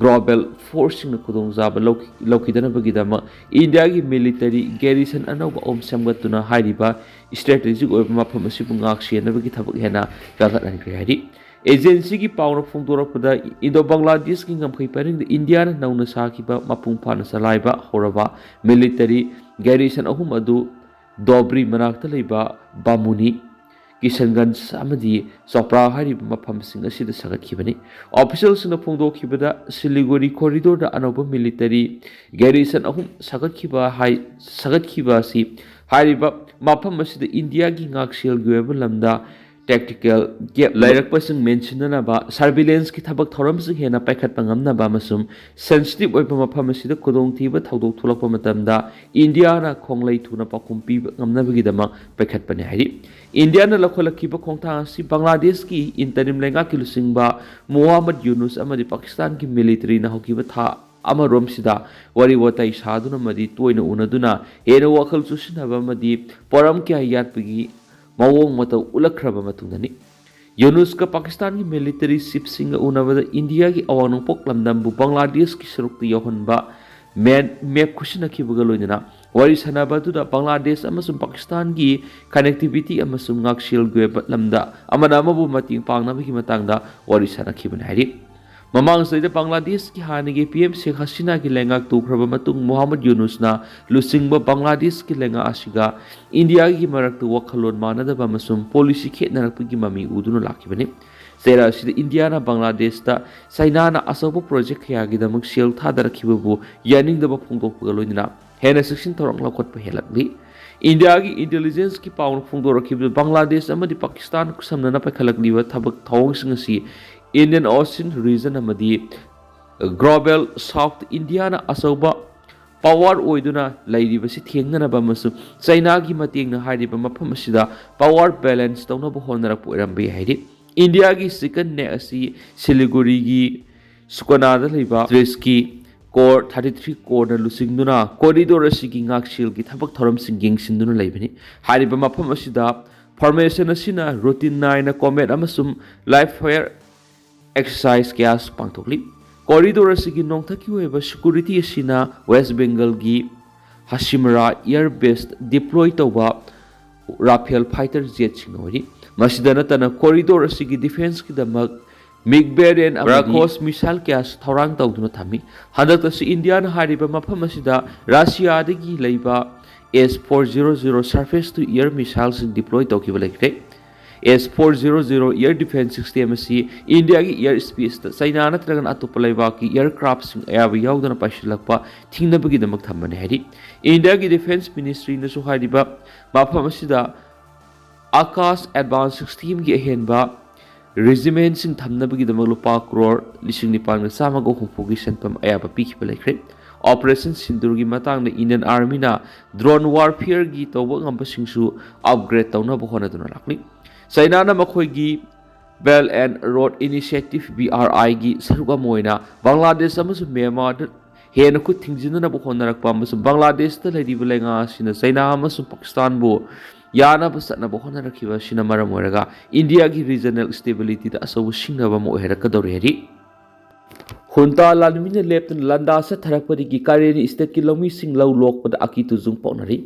ꯒ꯭ꯂꯣꯕꯦꯜ ꯐꯣꯔꯁꯁꯤꯡꯅ ꯈꯨꯗꯣꯡꯆꯥꯕ ꯂꯧꯈꯤ-, ꯂꯧꯈꯤꯗꯅꯕꯒꯤꯗꯃꯛ ꯏꯟꯗꯤꯌꯥꯒꯤ ꯃꯤꯂꯤꯇꯔꯤ ꯒꯦꯔꯤꯁꯟ ꯑꯅꯧꯕ ꯑꯍꯨꯝ ꯁꯦꯝꯒꯠꯇꯨꯅ ꯍꯥꯏꯔꯤꯕ ꯏꯁꯇ꯭ꯔꯦꯇꯦꯖꯤꯛ ꯑꯣꯏꯕ ꯃꯐꯝ ꯑꯁꯤꯕꯨ ꯉꯥꯛ ꯁꯦꯟꯅꯕꯒꯤ ꯊꯕꯛ ꯍꯦꯟꯅ ꯀꯟꯈꯠꯍꯟꯈ꯭ꯔꯦ ꯍꯥꯏꯔꯤ꯫ ꯑꯦꯖꯦꯟꯁꯤꯒꯤ ꯄꯥꯎꯅ ꯐꯣꯡꯗꯣꯔꯛꯄꯗ, ꯏꯟꯗꯣ ꯕꯪꯒ꯭ꯂꯥꯗꯦꯁꯀꯤ ꯉꯝꯈꯩ ꯄꯔꯤꯡꯗ ꯏꯟꯗꯤꯌꯥꯅ ꯅꯧꯅ ꯁꯥꯈꯤꯕ ꯃꯄꯨꯡ ꯐꯥꯅ ꯆꯂꯥꯏꯕ ꯍꯧꯔꯕ ꯃꯤꯂꯤꯇꯔꯤ ꯒꯦꯔꯤꯁꯟ ꯑꯍꯨꯝ ꯑꯗꯨ ꯗꯣꯕ꯭ꯔꯤ ꯃꯅꯥꯛꯇ ꯂꯩꯕ ꯕꯥꯃꯨꯅꯤ, ꯀꯤꯁꯟꯒꯟꯖ ꯑꯃꯗꯤ ꯆꯣꯄ꯭ꯔꯥ ꯍꯥꯏꯔꯤꯕ ꯃꯐꯝꯁꯤꯡ ꯑꯁꯤꯗ ꯁꯥꯒꯠꯈꯤꯕꯅꯤ꯫ ꯑꯣꯐꯤꯁꯤꯌꯦꯜꯁꯤꯡꯅ ꯐꯣꯡꯗꯣꯛꯈꯤꯕꯗ, ꯁꯤꯂꯤꯒꯨꯔꯤ ꯀꯣꯔꯤꯗꯣꯔꯗ ꯑꯅꯧꯕ ꯃꯤꯂꯤꯇꯔꯤ ꯒꯦꯔꯤꯁꯟ ꯑꯍꯨꯝ ꯁꯥꯒꯠꯈꯤꯕ ꯍꯥꯏ-, ꯁꯥꯒꯠꯈꯤꯕ ꯑꯁꯤ ꯍꯥꯏꯔꯤꯕ ꯃꯐꯝ ꯑꯁꯤꯗ ꯏꯟꯗꯤꯌꯥꯒꯤ ꯉꯥꯛꯁꯦꯜꯒꯤ ꯑꯣꯏꯕ ꯂꯝꯗ ꯇꯦꯛꯇꯤꯀꯦꯜ ꯒꯦꯞ ꯂꯩꯔꯛꯄꯁꯤꯡ ꯃꯦꯟꯁꯤꯟꯅꯅꯕ, ꯁꯔꯚꯤꯂꯦꯟꯁꯀꯤ ꯊꯕꯛ ꯊꯧꯔꯝꯁꯤꯡ ꯍꯦꯟꯅ ꯄꯥꯏꯈꯠꯄ ꯉꯝꯅꯕ ꯑꯃꯁꯨꯡ ꯁꯦꯟꯁꯤꯇꯤꯚ ꯑꯣꯏꯕ ꯃꯐꯝ ꯑꯁꯤꯗ ꯈꯨꯗꯣꯡꯊꯤꯕ ꯊꯧꯗꯣꯛ ꯊꯣꯛꯂꯛꯄ ꯃꯇꯝꯗ ꯏꯟꯗꯤꯌꯥꯅ ꯈꯣꯡꯂꯩ ꯊꯨꯅ ꯄꯥꯎꯈꯨꯝ ꯄꯤꯕ ꯉꯝꯅꯕꯒꯤꯗꯃꯛ ꯄꯥꯏꯈꯠꯄꯅꯤ ꯍꯥꯏꯔꯤ꯫ ꯏꯟꯗꯤꯌꯥꯅ ꯂꯧꯈꯠꯂꯛꯈꯤꯕ ꯈꯣꯡꯊꯥꯡ ꯑꯁꯤ ꯕꯪꯒ꯭ꯂꯥꯗꯦꯁꯀꯤ ꯏꯟꯇꯔꯤꯝ ꯂꯩꯉꯥꯛꯀꯤ ꯂꯨꯆꯤꯡꯕ ꯃꯨꯍꯝꯃꯗ ꯌꯨꯅꯨꯁ ꯑꯃꯗꯤ ꯄꯥꯀꯤꯁꯇꯥꯟꯒꯤ ꯃꯤꯂꯤꯇꯔꯤꯅ ꯍꯧꯈꯤꯕ ꯊꯥ ꯑꯃꯔꯣꯝꯁꯤꯗ ꯋꯥꯔꯤ ꯋꯥꯇꯥꯏ ꯁꯥꯗꯨꯅ ꯑꯃꯗꯤ ꯇꯣꯏꯅ ꯎꯅꯗꯨꯅ ꯍꯦꯟꯅ ꯋꯥꯈꯜ ꯆꯨꯁꯤꯟꯅꯕ ꯑꯃꯗꯤ ꯄꯣꯔꯝ ꯀꯌꯥ ꯌꯥꯠꯄꯒꯤ ꯃꯑꯣꯡ ꯃꯇꯧ ꯎꯠꯂꯛꯈ꯭ꯔꯕ ꯃꯇꯨꯡꯗꯅꯤ꯫ ꯌꯨꯅꯨꯁꯀ ꯄꯥꯀꯤꯁꯇꯥꯟꯒꯤ ꯃꯤꯂꯤꯇꯔꯤ ꯆꯤꯐꯁꯤꯡꯒ ꯎꯅꯕꯗ ꯏꯟꯗꯤꯌꯥꯒꯤ ꯑꯋꯥꯡ ꯅꯣꯡꯄꯣꯛ ꯂꯝꯗꯝꯕꯨ ꯕꯪꯒ꯭ꯂꯥꯗꯦꯁꯀꯤ ꯁꯔꯨꯛꯇ ꯌꯥꯎꯍꯟꯕ ꯃꯦꯟ ꯃꯦꯞ ꯈꯨꯠꯁꯤꯟꯅꯈꯤꯕꯒ ꯂꯣꯏꯅꯅ ꯋꯥꯔꯤ ꯁꯥꯟꯅꯕ ꯑꯗꯨꯗ ꯕꯪꯒ꯭ꯂꯥꯗꯦꯁ ꯑꯃꯁꯨꯡ ꯄꯥꯀꯤꯁꯇꯥꯟꯒꯤ connectivity ꯑꯃꯁꯨꯡ ꯉꯥꯛꯁꯦꯜꯒꯤ ꯑꯣꯏꯕ ꯂꯝꯗ ꯑꯃꯅ ꯑꯃꯕꯨ ꯃꯇꯦꯡ ꯄꯥꯡꯅꯕꯒꯤ ꯃꯇꯥꯡꯗ ꯋꯥꯔꯤ ꯁꯥꯟꯅꯈꯤꯕꯅꯤ ꯍꯥꯏꯔꯤ꯫ ꯃꯃꯥꯡ ꯆꯍꯤꯗ ꯕꯪꯒ꯭ꯂꯥꯗꯦꯁꯀꯤ ꯍꯥꯟꯅꯒꯤ ꯄꯤ ꯑꯦꯝ ꯁꯦꯈ ꯍꯁꯤꯅꯥꯒꯤ ꯂꯩꯉꯥꯛ ꯇꯨꯈ꯭ꯔꯕ ꯃꯇꯨꯡ ꯃꯨꯍꯝꯃꯗ ꯌꯨꯅꯨꯁꯅ ꯂꯨꯆꯤꯡꯕ ꯕꯪꯒ꯭ꯂꯥꯗꯦꯁꯀꯤ ꯂꯩꯉꯥꯛ ꯑꯁꯤꯒ ꯏꯟꯗꯤꯌꯥꯒꯤ ꯃꯔꯛꯇ ꯋꯥꯈꯜꯂꯣꯟ ꯃꯥꯟꯅꯗꯕ ꯑꯃꯁꯨꯡ ꯄꯣꯂꯤꯁꯤ ꯈꯦꯠꯅꯔꯛꯄꯒꯤ ꯃꯃꯤ ꯎꯗꯨꯅ ꯂꯥꯛꯈꯤꯕꯅꯤ꯫ ꯆꯩꯔꯥꯛ ꯑꯁꯤꯗ ꯏꯟꯗꯤꯌꯥꯅ ꯕꯪꯒ꯭ꯂꯥꯗꯦꯁꯇ ꯆꯩꯅꯥꯅ ꯑꯆꯧꯕ ꯄ꯭ꯔꯣꯖꯦꯛ ꯀꯌꯥꯒꯤꯗꯃꯛ ꯁꯦꯜ ꯊꯥꯗꯔꯛꯈꯤꯕꯕꯨ ꯌꯥꯅꯤꯡꯗꯕ ꯐꯣꯡꯗꯣꯛꯄꯒ ꯂꯣꯏꯅꯅ ꯍꯦꯟꯅ ꯆꯦꯛꯁꯤꯟ ꯊꯧꯔꯥꯡ ꯂꯧꯈꯠꯄ ꯍꯦꯜꯂꯛꯂꯤ꯫ ꯏꯟꯗꯤꯌꯥꯒꯤ ꯏꯟꯇꯦꯂꯤꯖꯦꯟꯁꯀꯤ ꯄꯥꯎꯅ ꯐꯣꯡꯗꯣꯔꯛꯈꯤꯕꯗ ꯕꯪꯒ꯭ꯂꯥꯗꯦꯁ ꯑꯃꯗꯤ ꯄꯥꯀꯤꯁꯇꯥꯟ ꯈꯨꯠꯁꯝꯅꯅ ꯄꯥꯏꯈꯠꯂꯛꯂꯤꯕ ꯊꯕꯛ ꯊꯧꯑꯣꯡꯁꯤꯡ ꯑꯁꯤ Indian Ocean region ꯑꯃꯗꯤ Global South ꯏꯟꯗꯤꯌꯥꯅ ꯑꯆꯧꯕ ꯄꯋꯥꯔ ꯑꯣꯏꯗꯨꯅ ꯂꯩꯔꯤꯕꯁꯤ ꯊꯦꯡꯅꯅꯕ ꯑꯃꯁꯨꯡ ꯆꯩꯅꯥꯒꯤ ꯃꯇꯦꯡꯅ ꯍꯥꯏꯔꯤꯕ ꯃꯐꯝ ꯑꯁꯤꯗ ꯄꯋꯥꯔ ꯕꯦꯂꯦꯟꯁ ꯇꯧꯅꯕ ꯍꯣꯠꯅꯔꯛꯄ ꯑꯣꯏꯔꯝꯕ ꯌꯥꯏ ꯍꯥꯏꯔꯤ꯫ ꯏꯟꯗꯤꯌꯥꯒꯤ ꯆꯤꯀꯟ ꯅꯦꯛ ꯑꯁꯤ ꯁꯤꯂꯤꯒꯨꯔꯤꯒꯤ ꯁꯨꯀꯅꯥꯗ ꯂꯩꯕ ꯇ꯭ꯔꯤꯁꯀꯤ ꯀꯣꯔ ꯊꯥꯔꯇꯤ ꯊ꯭ꯔꯤ ꯀꯣꯔꯅ ꯂꯨꯆꯤꯡꯗꯨꯅ ꯀꯣꯔꯤꯗꯣꯔ ꯑꯁꯤꯒꯤ ꯉꯥꯛꯁꯦꯜꯒꯤ ꯊꯕꯛ ꯊꯧꯔꯝꯁꯤꯡ ꯌꯦꯡꯁꯤꯟꯗꯨꯅ ꯂꯩꯕꯅꯤ꯫ ꯍꯥꯏꯔꯤꯕ ꯃꯐꯝ ꯑꯁꯤꯗ ꯐꯣꯔꯃꯦꯁꯟ ꯑꯁꯤꯅ ꯔꯨꯇꯤꯟ ꯅꯥꯏꯅ ꯀꯣꯃꯦꯠ ꯑꯃꯁꯨꯡ ꯂꯥꯏꯐ ꯐꯥꯌꯔ ꯑꯦꯛꯁꯔꯁꯥꯏꯖ ꯀꯌꯥꯁꯨ ꯄꯥꯡꯊꯣꯛꯂꯤ꯫ ꯀꯣꯔꯤꯗꯣꯔ ꯑꯁꯤꯒꯤ ꯅꯣꯡꯊꯛꯀꯤ ꯑꯣꯏꯕ ꯁꯦꯀ꯭ꯌꯨꯔꯤꯇꯤ ꯑꯁꯤꯅ ꯋꯦꯁ ꯕꯦꯡꯒꯜꯒꯤ ꯍꯁꯤꯃꯔꯥ ꯑꯦꯌꯔ ꯕꯦꯁꯇ ꯗꯤꯄ꯭ꯂꯣꯏ ꯇꯧꯕ ꯔꯥꯐꯦꯜ ꯐꯥꯏꯇꯔ ꯖꯦꯠꯁꯤꯡ ꯑꯣꯏꯔꯤ꯫ ꯃꯁꯤꯗ ꯅꯠꯇꯅ ꯀꯣꯔꯤꯗꯣꯔ ꯑꯁꯤꯒꯤ ꯗꯤꯐꯦꯟꯁꯀꯤꯗꯃꯛ ꯃꯤꯒ ꯕꯦꯔꯤꯌꯟ ꯑꯃꯗꯤ ꯕ꯭ꯔꯥꯈꯣꯁ ꯃꯤꯁꯥꯏꯜ ꯀꯌꯥꯁꯨ ꯊꯧꯔꯥꯡ ꯇꯧꯗꯨꯅ ꯊꯝꯃꯤ꯫ ꯍꯟꯗꯛꯇꯁꯨ ꯏꯟꯗꯤꯌꯥꯅ ꯍꯥꯏꯔꯤꯕ ꯃꯐꯝ ꯑꯁꯤꯗ ꯔꯁꯤꯌꯥꯗꯒꯤ ꯂꯩꯕ S four zero zero surface to air missileꯁꯤꯡ ꯗꯤꯄ꯭ꯂꯣꯏ ꯇꯧꯈꯤꯕ ꯂꯩꯈ꯭ꯔꯦ꯫ S four zero zero air defense system ꯑꯁꯤ ꯏꯟꯗꯤꯌꯥꯒꯤ ꯑꯦꯌꯔ ꯁ꯭ꯄꯦꯁꯇ ꯆꯩꯅꯥ ꯅꯠꯇ꯭ꯔꯒꯅ ꯑꯇꯣꯞꯄ ꯂꯩꯕꯥꯛꯀꯤ ꯑꯦꯌꯔꯀ꯭ꯔꯥꯐꯁꯤꯡ ꯑꯌꯥꯕ ꯌꯥꯎꯗꯅ ꯄꯥꯏꯁꯤꯜꯂꯛꯄ ꯊꯤꯡꯅꯕꯒꯤꯗꯃꯛ ꯊꯝꯕꯅꯤ ꯍꯥꯏꯔꯤ꯫ ꯏꯟꯗꯤꯌꯥꯒꯤ ꯗꯤꯐꯦꯟꯁ ꯃꯤꯅꯤꯁꯇ꯭ꯔꯤꯅꯁꯨ ꯍꯥꯏꯔꯤꯕ ꯃꯐꯝ ꯑꯁꯤꯗ ꯑꯀꯥꯁ ꯑꯦꯗꯚꯥꯟꯁ ꯁꯤꯁꯇꯦꯝꯒꯤ ꯑꯍꯦꯟꯕ ꯔꯦꯖꯤꯃꯦꯟꯁꯤꯡ ꯊꯝꯅꯕꯒꯤꯗꯃꯛ ꯂꯨꯄꯥ ꯀ꯭ꯔꯣꯔ ꯂꯤꯁꯤꯡ ꯅꯤꯄꯥꯟꯒ ꯆꯥꯝꯃꯒ ꯍꯨꯝꯐꯨꯒꯤ ꯁꯦꯟꯐꯝ ꯑꯌꯥꯕ ꯄꯤꯈꯤꯕ ꯂꯩꯈ꯭ꯔꯦ꯫ ꯑꯣꯄꯔꯦꯁꯟ ꯁꯤꯟꯗꯨꯔꯒꯤ ꯃꯇꯥꯡꯗ ꯏꯟꯗꯤꯌꯟ ꯑꯥꯔꯃꯤꯅ ꯗ꯭ꯔꯣꯟ ꯋꯥꯔꯐꯤꯌꯔꯒꯤ ꯇꯧꯕ ꯉꯝꯕꯁꯤꯡꯁꯨ ꯑꯞꯒ꯭ꯔꯦꯗ ꯇꯧꯅꯕ ꯍꯣꯠꯅꯗꯨꯅ ꯂꯥꯛꯂꯤ꯫ ꯆꯩꯅꯥꯅ ꯃꯈꯣꯏꯒꯤ Belt and Road Initiative, B R ꯑꯥꯏꯒꯤ ꯁꯔꯨꯛ ꯑꯃ ꯑꯣꯏꯅ ꯕꯪꯒ꯭ꯂꯥꯗꯦꯁ ꯑꯃꯁꯨꯡ ꯃ꯭ꯌꯥꯟꯃꯥꯔꯗ ꯍꯦꯟꯅ ꯈꯨꯠ ꯊꯤꯡꯖꯤꯟꯅꯅꯕ ꯍꯣꯠꯅꯔꯛꯄ ꯑꯃꯁꯨꯡ ꯕꯪꯒ꯭ꯂꯥꯗꯦꯁꯇ ꯂꯩꯔꯤꯕ ꯂꯩꯉꯥꯛ ꯑꯁꯤꯅ ꯆꯩꯅꯥ ꯑꯃꯁꯨꯡ ꯄꯥꯀꯤꯁꯇꯥꯟꯕꯨ ꯌꯥꯅꯕ ꯆꯠꯅꯕ ꯍꯣꯠꯅꯔꯛꯈꯤꯕ ꯑꯁꯤꯅ ꯃꯔꯝ ꯑꯣꯏꯔꯒ ꯏꯟꯗꯤꯌꯥꯒꯤ ꯔꯤꯖꯅꯦꯜ ꯁ꯭ꯇꯦꯕꯤꯂꯤꯇꯤꯗ ꯑꯆꯧꯕ ꯁꯤꯡꯅꯕ ꯑꯃ ꯑꯣꯏꯍꯜꯂꯛꯀꯗꯧꯔꯤ ꯍꯥꯏꯔꯤ꯫ ꯍꯨꯟꯇꯥ ꯂꯥꯟꯃꯤꯅ ꯂꯦꯞꯇꯅ ꯂꯥꯟꯗꯥ ꯆꯠꯊꯔꯛꯄꯗꯒꯤ ꯀꯥꯔꯦꯅꯤ ꯁ꯭ꯇꯦꯠꯀꯤ ꯂꯧꯃꯤꯁꯤꯡ ꯂꯧ ꯂꯣꯛꯄꯗ ꯑꯀꯤ ꯇꯨꯖꯨꯡ ꯄꯣꯛꯅꯔꯤ꯫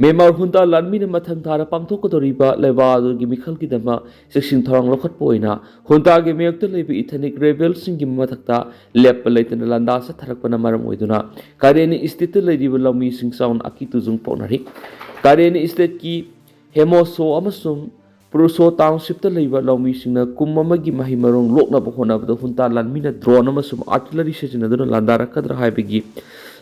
ꯃ꯭ꯌꯥꯟꯃꯥꯔ ꯍꯨꯟꯇꯥ ꯂꯥꯟꯃꯤꯅ ꯃꯊꯪ ꯊꯥꯗ ꯄꯥꯡꯊꯣꯛꯀꯗꯧꯔꯤꯕ ꯂꯩꯕꯥꯛ ꯑꯗꯨꯒꯤ ꯃꯤꯈꯜꯒꯤꯗꯃꯛ ꯆꯦꯛꯁꯤꯟ ꯊꯧꯔꯥꯡ ꯂꯧꯈꯠꯄ ꯑꯣꯏꯅ ꯍꯨꯟꯇꯥꯒꯤ ꯃꯥꯌꯣꯛꯇ ꯂꯩꯕ ꯏꯊꯅꯤꯛ ꯔꯦꯕꯦꯜꯁꯤꯡꯒꯤ ꯃꯊꯛꯇ ꯂꯦꯞꯄ ꯂꯩꯇꯅ ꯂꯥꯟꯗꯥ ꯆꯠꯊꯔꯛꯄꯅ ꯃꯔꯝ ꯑꯣꯏꯗꯨꯅ ꯀꯥꯔꯦꯅꯤ ꯁ꯭ꯇꯦꯠꯇ ꯂꯩꯔꯤꯕ ꯂꯧꯃꯤꯁꯤꯡ ꯆꯥꯎꯅ ꯑꯀꯤ ꯇꯨꯖꯨꯡ ꯄꯣꯛꯅꯔꯤ꯫ ꯀꯥꯔꯦꯅꯤ ꯁ꯭ꯇꯦꯠꯀꯤ ꯍꯦꯃꯣꯁꯣ ꯑꯃꯁꯨꯡ ꯄ꯭ꯔꯨꯁꯣ ꯇꯥꯎꯟꯁꯤꯞꯇ ꯂꯩꯕ ꯂꯧꯃꯤꯁꯤꯡꯅ ꯀꯨꯝ ꯑꯃꯒꯤ ꯃꯍꯩ ꯃꯔꯣꯡ ꯂꯣꯛꯅꯕ ꯍꯣꯠꯅꯕꯗ ꯍꯨꯟꯇꯥ ꯂꯥꯟꯃꯤꯅ ꯗ꯭ꯔꯣꯟ ꯑꯃꯁꯨꯡ ꯑꯥꯔꯇꯤꯂꯔꯤ ꯁꯤꯖꯤꯟꯅꯗꯨꯅ ꯂꯥꯟꯗꯥꯔꯛꯀꯗ꯭ꯔꯥ ꯍꯥꯏꯕꯒꯤ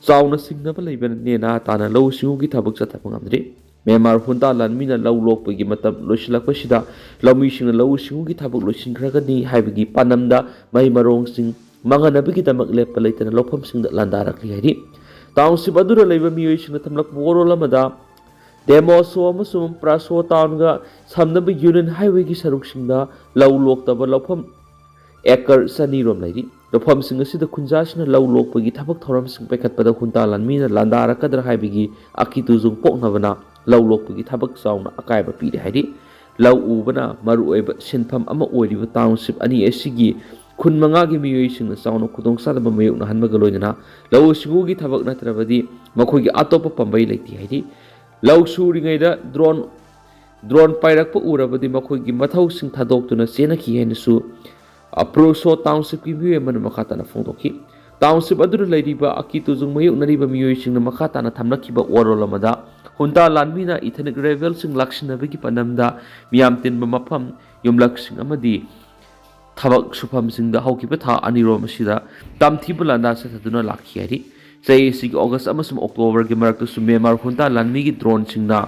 ꯆꯥꯎꯅ ꯆꯤꯡꯅꯕ ꯂꯩꯕꯅ ꯅꯦꯅꯥ ꯇꯥꯅ ꯂꯧꯎ ꯁꯤꯡꯎꯒꯤ ꯊꯕꯛ ꯆꯠꯊꯕ ꯉꯝꯗ꯭ꯔꯤ꯫ ꯃ꯭ꯌꯥꯟꯃꯥꯔ ꯍꯨꯟꯇꯥ ꯂꯥꯟꯃꯤꯅ ꯂꯧ ꯂꯣꯛꯄꯒꯤ ꯃꯇꯝ ꯂꯣꯏꯁꯤꯜꯂꯛꯄꯁꯤꯗ ꯂꯧꯃꯤꯁꯤꯡꯅ ꯂꯧꯎ ꯁꯤꯡꯎꯒꯤ ꯊꯕꯛ ꯂꯣꯏꯁꯤꯟꯈ꯭ꯔꯒꯅꯤ ꯍꯥꯏꯕꯒꯤ ꯄꯥꯟꯗꯝꯗ ꯃꯍꯩ ꯃꯔꯣꯡꯁꯤꯡ ꯃꯥꯡꯍꯟꯅꯕꯒꯤꯗꯃꯛ ꯂꯦꯞꯄ ꯂꯩꯇꯅ ꯂꯧꯐꯝꯁꯤꯡꯗ ꯂꯥꯟꯗꯥꯔꯛꯂꯤ ꯍꯥꯏꯔꯤ꯫ ꯇꯥꯎꯟꯁꯤꯞ ꯑꯗꯨꯗ ꯂꯩꯕ ꯃꯤꯑꯣꯏꯁꯤꯡꯅ ꯊꯝꯂꯛꯄ ꯋꯥꯔꯣꯜ ꯑꯃꯗ ꯗꯦꯃꯣꯁꯣ ꯑꯃꯁꯨꯡ ꯄ꯭ꯔꯥꯁꯣ ꯇꯥꯎꯟꯒ ꯁꯝꯅꯕ ꯌꯨꯅꯤꯌꯟ ꯍꯥꯏꯋꯦꯒꯤ ꯁꯔꯨꯛꯁꯤꯡꯗ ꯂꯧ ꯂꯣꯛꯇꯕ ꯂꯧꯐꯝ ꯑꯦꯀꯔ ꯆꯅꯤ ꯔꯣꯝ ꯂꯩꯔꯤ꯫ ꯂꯧꯐꯝꯁꯤꯡ ꯑꯁꯤꯗ ꯈꯨꯟꯖꯥꯁꯤꯡꯅ ꯂꯧ ꯂꯣꯛꯄꯒꯤ ꯊꯕꯛ ꯊꯧꯔꯝꯁꯤꯡ ꯄꯥꯏꯈꯠꯄꯗ ꯍꯨꯟꯇꯥ ꯂꯥꯟꯃꯤꯅ ꯂꯥꯟꯗꯥꯔꯛꯀꯗ꯭ꯔꯥ ꯍꯥꯏꯕꯒꯤ ꯑꯀꯤ ꯇꯨꯖꯨꯡ ꯄꯣꯛꯅꯕꯅ ꯂꯧ ꯂꯣꯛꯄꯒꯤ ꯊꯕꯛ ꯆꯥꯎꯅ ꯑꯀꯥꯏꯕ ꯄꯤꯔꯤ ꯍꯥꯏꯔꯤ꯫ ꯂꯧ ꯎꯕꯅ ꯃꯔꯨꯑꯣꯏꯕ ꯁꯤꯟꯐꯝ ꯑꯃ ꯑꯣꯏꯔꯤꯕ ꯇꯥꯎꯟꯁꯤꯞ ꯑꯅꯤ ꯑꯁꯤꯒꯤ ꯈꯨꯟ ꯃꯉꯥꯒꯤ ꯃꯤꯑꯣꯏꯁꯤꯡꯅ ꯆꯥꯎꯅ ꯈꯨꯗꯣꯡꯆꯥꯗꯕ ꯃꯥꯌꯣꯛꯅꯍꯟꯕꯒ ꯂꯣꯏꯅꯅ ꯂꯧꯎ ꯁꯤꯡꯎꯒꯤ ꯊꯕꯛ ꯅꯠꯇ꯭ꯔꯕꯗꯤ ꯃꯈꯣꯏꯒꯤ ꯑꯇꯣꯞꯄ ꯄꯥꯝꯕꯩ ꯂꯩꯇꯦ ꯍꯥꯏꯔꯤ꯫ ꯂꯧ ꯁꯨꯔꯤꯉꯩꯗ ꯗ꯭ꯔꯣꯟ ꯗ꯭ꯔꯣꯟ ꯄꯥꯏꯔꯛꯄ ꯎꯔꯕꯗꯤ ꯃꯈꯣꯏꯒꯤ ꯃꯊꯧꯁꯤꯡ ꯊꯥꯗꯣꯛꯇꯨꯅ ꯆꯦꯟꯅꯈꯤ ꯍꯥꯏꯅꯁꯨ ꯄ꯭ꯔꯣꯁꯣ ꯇꯥꯎꯟꯁꯤꯞꯀꯤ ꯃꯤꯑꯣꯏ ꯑꯃꯅ ꯃꯈꯥ ꯇꯥꯅ ꯐꯣꯡꯗꯣꯛꯈꯤ꯫ ꯇꯥꯎꯟꯁꯤꯞ ꯑꯗꯨꯗ ꯂꯩꯔꯤꯕ ꯑꯀꯤ ꯇꯨꯖꯨꯡ ꯃꯥꯌꯣꯛꯅꯔꯤꯕ ꯃꯤꯑꯣꯏꯁꯤꯡꯅ ꯃꯈꯥ ꯇꯥꯅ ꯊꯝꯂꯛꯈꯤꯕ ꯋꯥꯔꯣꯜ ꯑꯃꯗ ꯍꯨꯟꯇꯥ ꯂꯥꯟꯃꯤꯅ ꯏꯊꯅꯤꯛ ꯔꯦꯕꯦꯜꯁꯤꯡ ꯂꯥꯛꯁꯤꯟꯅꯕꯒꯤ ꯄꯥꯟꯗꯝꯗ ꯃꯤꯌꯥꯝ ꯇꯤꯟꯕ ꯃꯐꯝ, ꯌꯨꯝꯂꯛꯁꯤꯡ ꯑꯃꯗꯤ ꯊꯕꯛ ꯁꯨꯐꯝꯁꯤꯡꯗ ꯍꯧꯈꯤꯕ ꯊꯥ ꯑꯅꯤꯔꯣꯝ ꯑꯁꯤꯗ ꯇꯝꯊꯤꯕ ꯂꯥꯟꯗꯥ ꯆꯠꯊꯗꯨꯅ ꯂꯥꯛꯈꯤ ꯍꯥꯏꯔꯤ꯫ ꯆꯍꯤ ꯑꯁꯤꯒꯤ ꯑꯣꯒꯁ ꯑꯃꯁꯨꯡ ꯑꯣꯛꯇꯣꯕꯔꯒꯤ ꯃꯔꯛꯇꯁꯨ ꯃ꯭ꯌꯥꯟꯃꯥꯔ ꯍꯨꯟꯇꯥ ꯂꯥꯟꯃꯤꯒꯤ ꯗ꯭ꯔꯣꯟꯁꯤꯡꯅ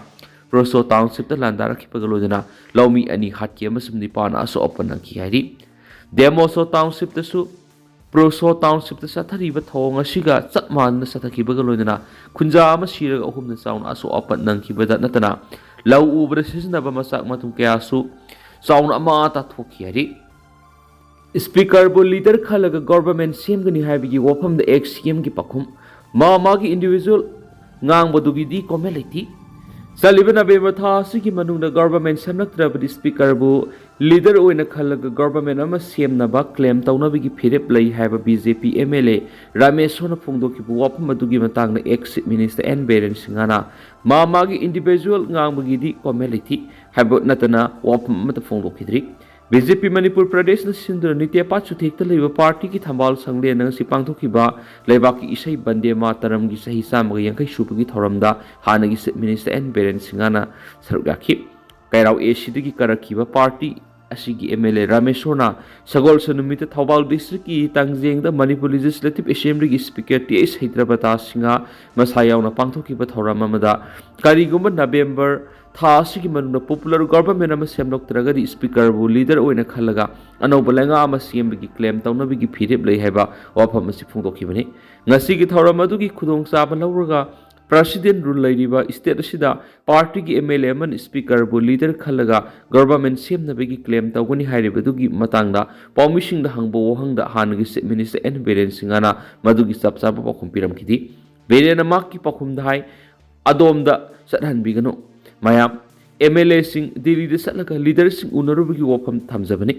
ꯄ꯭ꯔꯣꯁꯣ ꯇꯥꯎꯟꯁꯤꯞꯇ ꯂꯥꯟꯗꯥꯔꯛꯈꯤꯕꯒ ꯂꯣꯏꯅꯅ ꯂꯧꯃꯤ ꯑꯅꯤ ꯍꯥꯠꯈꯤ ꯑꯃꯁꯨꯡ ꯅꯤꯄꯥꯟ ꯑꯁꯣꯛ ꯑꯄꯟ ꯅꯪꯈꯤ ꯍꯥꯏꯔꯤ꯫ ꯗꯦꯃꯣꯁꯣ ꯇꯥꯎꯟꯁꯤꯞꯇꯁꯨ ꯄ꯭ꯔꯣꯁꯣ ꯇꯥꯎꯟꯁꯤꯞꯇ ꯆꯠꯊꯔꯤꯕ ꯊꯧꯑꯣꯡ ꯑꯁꯤꯒ ꯆꯞ ꯃꯥꯟꯅꯅ ꯆꯠꯊꯈꯤꯕꯒ ꯂꯣꯏꯅꯅ ꯈꯨꯟꯖꯥ ꯑꯃ ꯁꯤꯔꯒ ꯑꯍꯨꯝꯅ ꯆꯥꯎꯅ ꯑꯁꯣꯛ ꯑꯄꯟ ꯅꯪꯈꯤꯕꯗ ꯅꯠꯇꯅ ꯂꯧ ꯎꯕꯗ ꯁꯤꯖꯤꯟꯅꯕ ꯃꯆꯥꯛ ꯃꯊꯨꯝ ꯀꯌꯥꯁꯨ ꯆꯥꯎꯅ ꯑꯃꯥ ꯑꯇꯥ ꯊꯣꯛꯈꯤ ꯍꯥꯏꯔꯤ꯫ ꯁ꯭ꯄꯤꯀꯔꯕꯨ ꯂꯤꯗꯔ ꯈꯜꯂꯒ ꯒꯣꯚꯔꯟꯃꯦꯟꯠ ꯁꯦꯝꯒꯅꯤ ꯍꯥꯏꯕꯒꯤ ꯋꯥꯐꯝꯗ ꯑꯦꯛꯁ ꯁꯤ ꯑꯦꯝꯒꯤ ꯄꯥꯎꯈꯨꯝ꯫ ꯃꯥ ꯃꯥꯒꯤ ꯏꯟꯗꯤꯚꯤꯖꯨꯋꯦꯜ ꯉꯥꯡꯕꯗꯨꯒꯤꯗꯤ ꯀꯣꯃꯦꯟ ꯂꯩꯇꯦ꯫ ꯆꯠꯂꯤꯕ ꯅꯕꯦꯝꯕꯔ ꯊꯥ ꯑꯁꯤꯒꯤ ꯃꯅꯨꯡꯗ ꯒꯣꯚꯔꯟꯃꯦꯟꯠ ꯁꯦꯝꯂꯛꯇ꯭ꯔꯕꯗꯤ ꯁ꯭ꯄꯤꯀꯔꯕꯨ ꯂꯤꯗꯔ ꯑꯣꯏꯅ ꯈꯜꯂꯒ ꯒꯣꯚꯔꯟꯃꯦꯟꯠ ꯑꯃ ꯁꯦꯝꯅꯕ ꯀ꯭ꯂꯦꯝ ꯇꯧꯅꯕꯒꯤ ꯐꯤꯔꯦꯞ ꯂꯩ ꯍꯥꯏꯕ B J P M L A ꯔꯥꯃꯦꯁꯣꯔꯅ ꯐꯣꯡꯗꯣꯛꯈꯤꯕ ꯋꯥꯐꯝ ꯑꯗꯨꯒꯤ ꯃꯇꯥꯡꯗ ex chief minister N Biren ꯁꯤꯡꯍꯅ ꯃꯥ ꯃꯥꯒꯤ ꯏꯟꯗꯤꯚꯤꯖꯨꯋꯦꯜ ꯉꯥꯡꯕꯒꯤꯗꯤ ꯀꯣꯃꯦꯟ ꯂꯩꯇꯦ ꯍꯥꯏꯕ ꯅꯠꯇꯅ ꯋꯥꯐꯝ ꯑꯃꯠꯇ ꯐꯣꯡꯗꯣꯛꯈꯤꯗ꯭ꯔꯤ꯫ ꯕꯤ ꯖꯦ ꯄꯤ ꯃꯅꯤꯄꯨꯔ ꯄ꯭ꯔꯗꯦꯁꯅ ꯁꯤꯟꯗꯨꯅ ꯅꯤꯇꯦ ꯄꯥꯠ ꯆꯨꯊꯦꯛꯇ ꯂꯩꯕ ꯄꯥꯔꯇꯤꯒꯤ ꯊꯝꯕꯥꯜ ꯁꯪꯂꯦꯟꯗ ꯉꯁꯤ ꯄꯥꯡꯊꯣꯛꯈꯤꯕ ꯂꯩꯕꯥꯛꯀꯤ ꯏꯁꯩ ꯕꯟꯗꯦ ꯃꯥꯇꯔꯝꯒꯤ ꯆꯍꯤ ꯆꯥꯝꯃꯒ ꯌꯥꯡꯈꯩ ꯁꯨꯕꯒꯤ ꯊꯧꯔꯝꯗ ꯍꯥꯟꯅꯒꯤ ꯆꯤꯐ ꯃꯤꯅꯤꯁꯇꯔ ꯑꯦꯟ ꯕꯤꯔꯦꯟ ꯁꯤꯡꯍꯅ ꯁꯔꯨꯛ ꯌꯥꯈꯤ꯫ ꯀꯩꯔꯥꯎ ꯑꯦ ꯁꯤꯗꯒꯤ ꯀꯥꯔꯛꯈꯤꯕ ꯄꯥꯔꯇꯤ ꯑꯁꯤꯒꯤ ꯑꯦꯝ ꯑꯦꯜ ꯑꯦ ꯔꯥꯃꯦꯁꯣꯔꯅ ꯁꯒꯣꯜꯁꯦꯟ ꯅꯨꯃꯤꯠꯇ ꯊꯧꯕꯥꯜ ꯗꯤꯁꯇ꯭ꯔꯤꯛꯀꯤ ꯇꯥꯡꯖꯦꯡꯗ ꯃꯅꯤꯄꯨꯔ ꯂꯦꯖꯤꯁꯂꯦꯇꯤꯚ ꯑꯦꯁꯦꯝꯕ꯭ꯂꯤꯒꯤ speaker T H Satyabrata Singh ꯃꯁꯥ ꯌꯥꯎꯅ ꯄꯥꯡꯊꯣꯛꯈꯤꯕ ꯊꯧꯔꯝ ꯑꯃꯗ ꯀꯔꯤꯒꯨꯝꯕ ꯅꯕꯦꯝꯕꯔ ꯊꯥ ꯑꯁꯤꯒꯤ ꯃꯅꯨꯡꯗ ꯄꯣꯄꯨꯂꯔ ꯒꯣꯚꯔꯟꯃꯦꯟꯠ ꯑꯃ ꯁꯦꯝꯂꯛꯇ꯭ꯔꯒꯗꯤ ꯁ꯭ꯄꯤꯀꯔꯕꯨ ꯂꯤꯗꯔ ꯑꯣꯏꯅ ꯈꯜꯂꯒ ꯑꯅꯧꯕ ꯂꯩꯉꯥꯛ ꯑꯃ ꯁꯦꯝꯕꯒꯤ ꯀ꯭ꯂꯦꯝ ꯇꯧꯅꯕꯒꯤ ꯐꯤꯔꯦꯞ ꯂꯩ ꯍꯥꯏꯕ ꯋꯥꯐꯝ ꯑꯁꯤ ꯐꯣꯡꯗꯣꯛꯈꯤꯕꯅꯤ꯫ ꯉꯁꯤꯒꯤ ꯊꯧꯔꯝ ꯑꯗꯨꯒꯤ ꯈꯨꯗꯣꯡꯆꯥꯕ ꯂꯧꯔꯒ ꯄ꯭ꯔꯁꯤꯗꯦꯟꯠ ꯔꯨꯜ ꯂꯩꯔꯤꯕ ꯁ꯭ꯇꯦꯠ ꯑꯁꯤꯗ ꯄꯥꯔꯇꯤꯒꯤ ꯑꯦꯝ ꯑꯦꯜ ꯑꯦ ꯑꯃꯅ ꯁ꯭ꯄꯤꯀꯔꯕꯨ ꯂꯤꯗꯔ ꯈꯜꯂꯒ ꯒꯣꯚꯔꯟꯃꯦꯟꯠ ꯁꯦꯝꯅꯕꯒꯤ ꯀ꯭ꯂꯦꯝ ꯇꯧꯒꯅꯤ ꯍꯥꯏꯔꯤꯕꯗꯨꯒꯤ ꯃꯇꯥꯡꯗ ꯄꯥꯎꯃꯤꯁꯤꯡꯗ ꯍꯪꯕ ꯋꯥꯍꯪꯗ ꯍꯥꯟꯅꯒꯤ ꯆꯤꯐ ꯃꯤꯅꯤꯁꯇꯔ ꯑꯦꯟ ꯕꯤꯔꯦꯟ ꯁꯤꯡꯍꯅ ꯃꯗꯨꯒꯤ ꯆꯞ ꯆꯥꯕ ꯄꯥꯎꯈꯨꯝ ꯄꯤꯔꯝꯈꯤꯗꯦ꯫ ꯕꯤꯔꯦꯟꯅ ꯃꯍꯥꯛꯀꯤ ꯄꯥꯎꯈꯨꯝꯗ ꯍꯥꯏ, "ꯑꯗꯣꯝꯗ ꯆꯠꯍꯟꯕꯤꯒꯅꯨ꯫ ꯃꯌꯥꯝ ꯑꯦꯝ ꯑꯦꯜ ꯑꯦꯁꯤꯡ ꯗꯤꯜꯂꯤꯗ ꯆꯠꯂꯒ ꯂꯤꯗꯔꯁꯤꯡ ꯎꯅꯔꯨꯕꯒꯤ ꯋꯥꯐꯝ ꯊꯝꯖꯕꯅꯤ꯫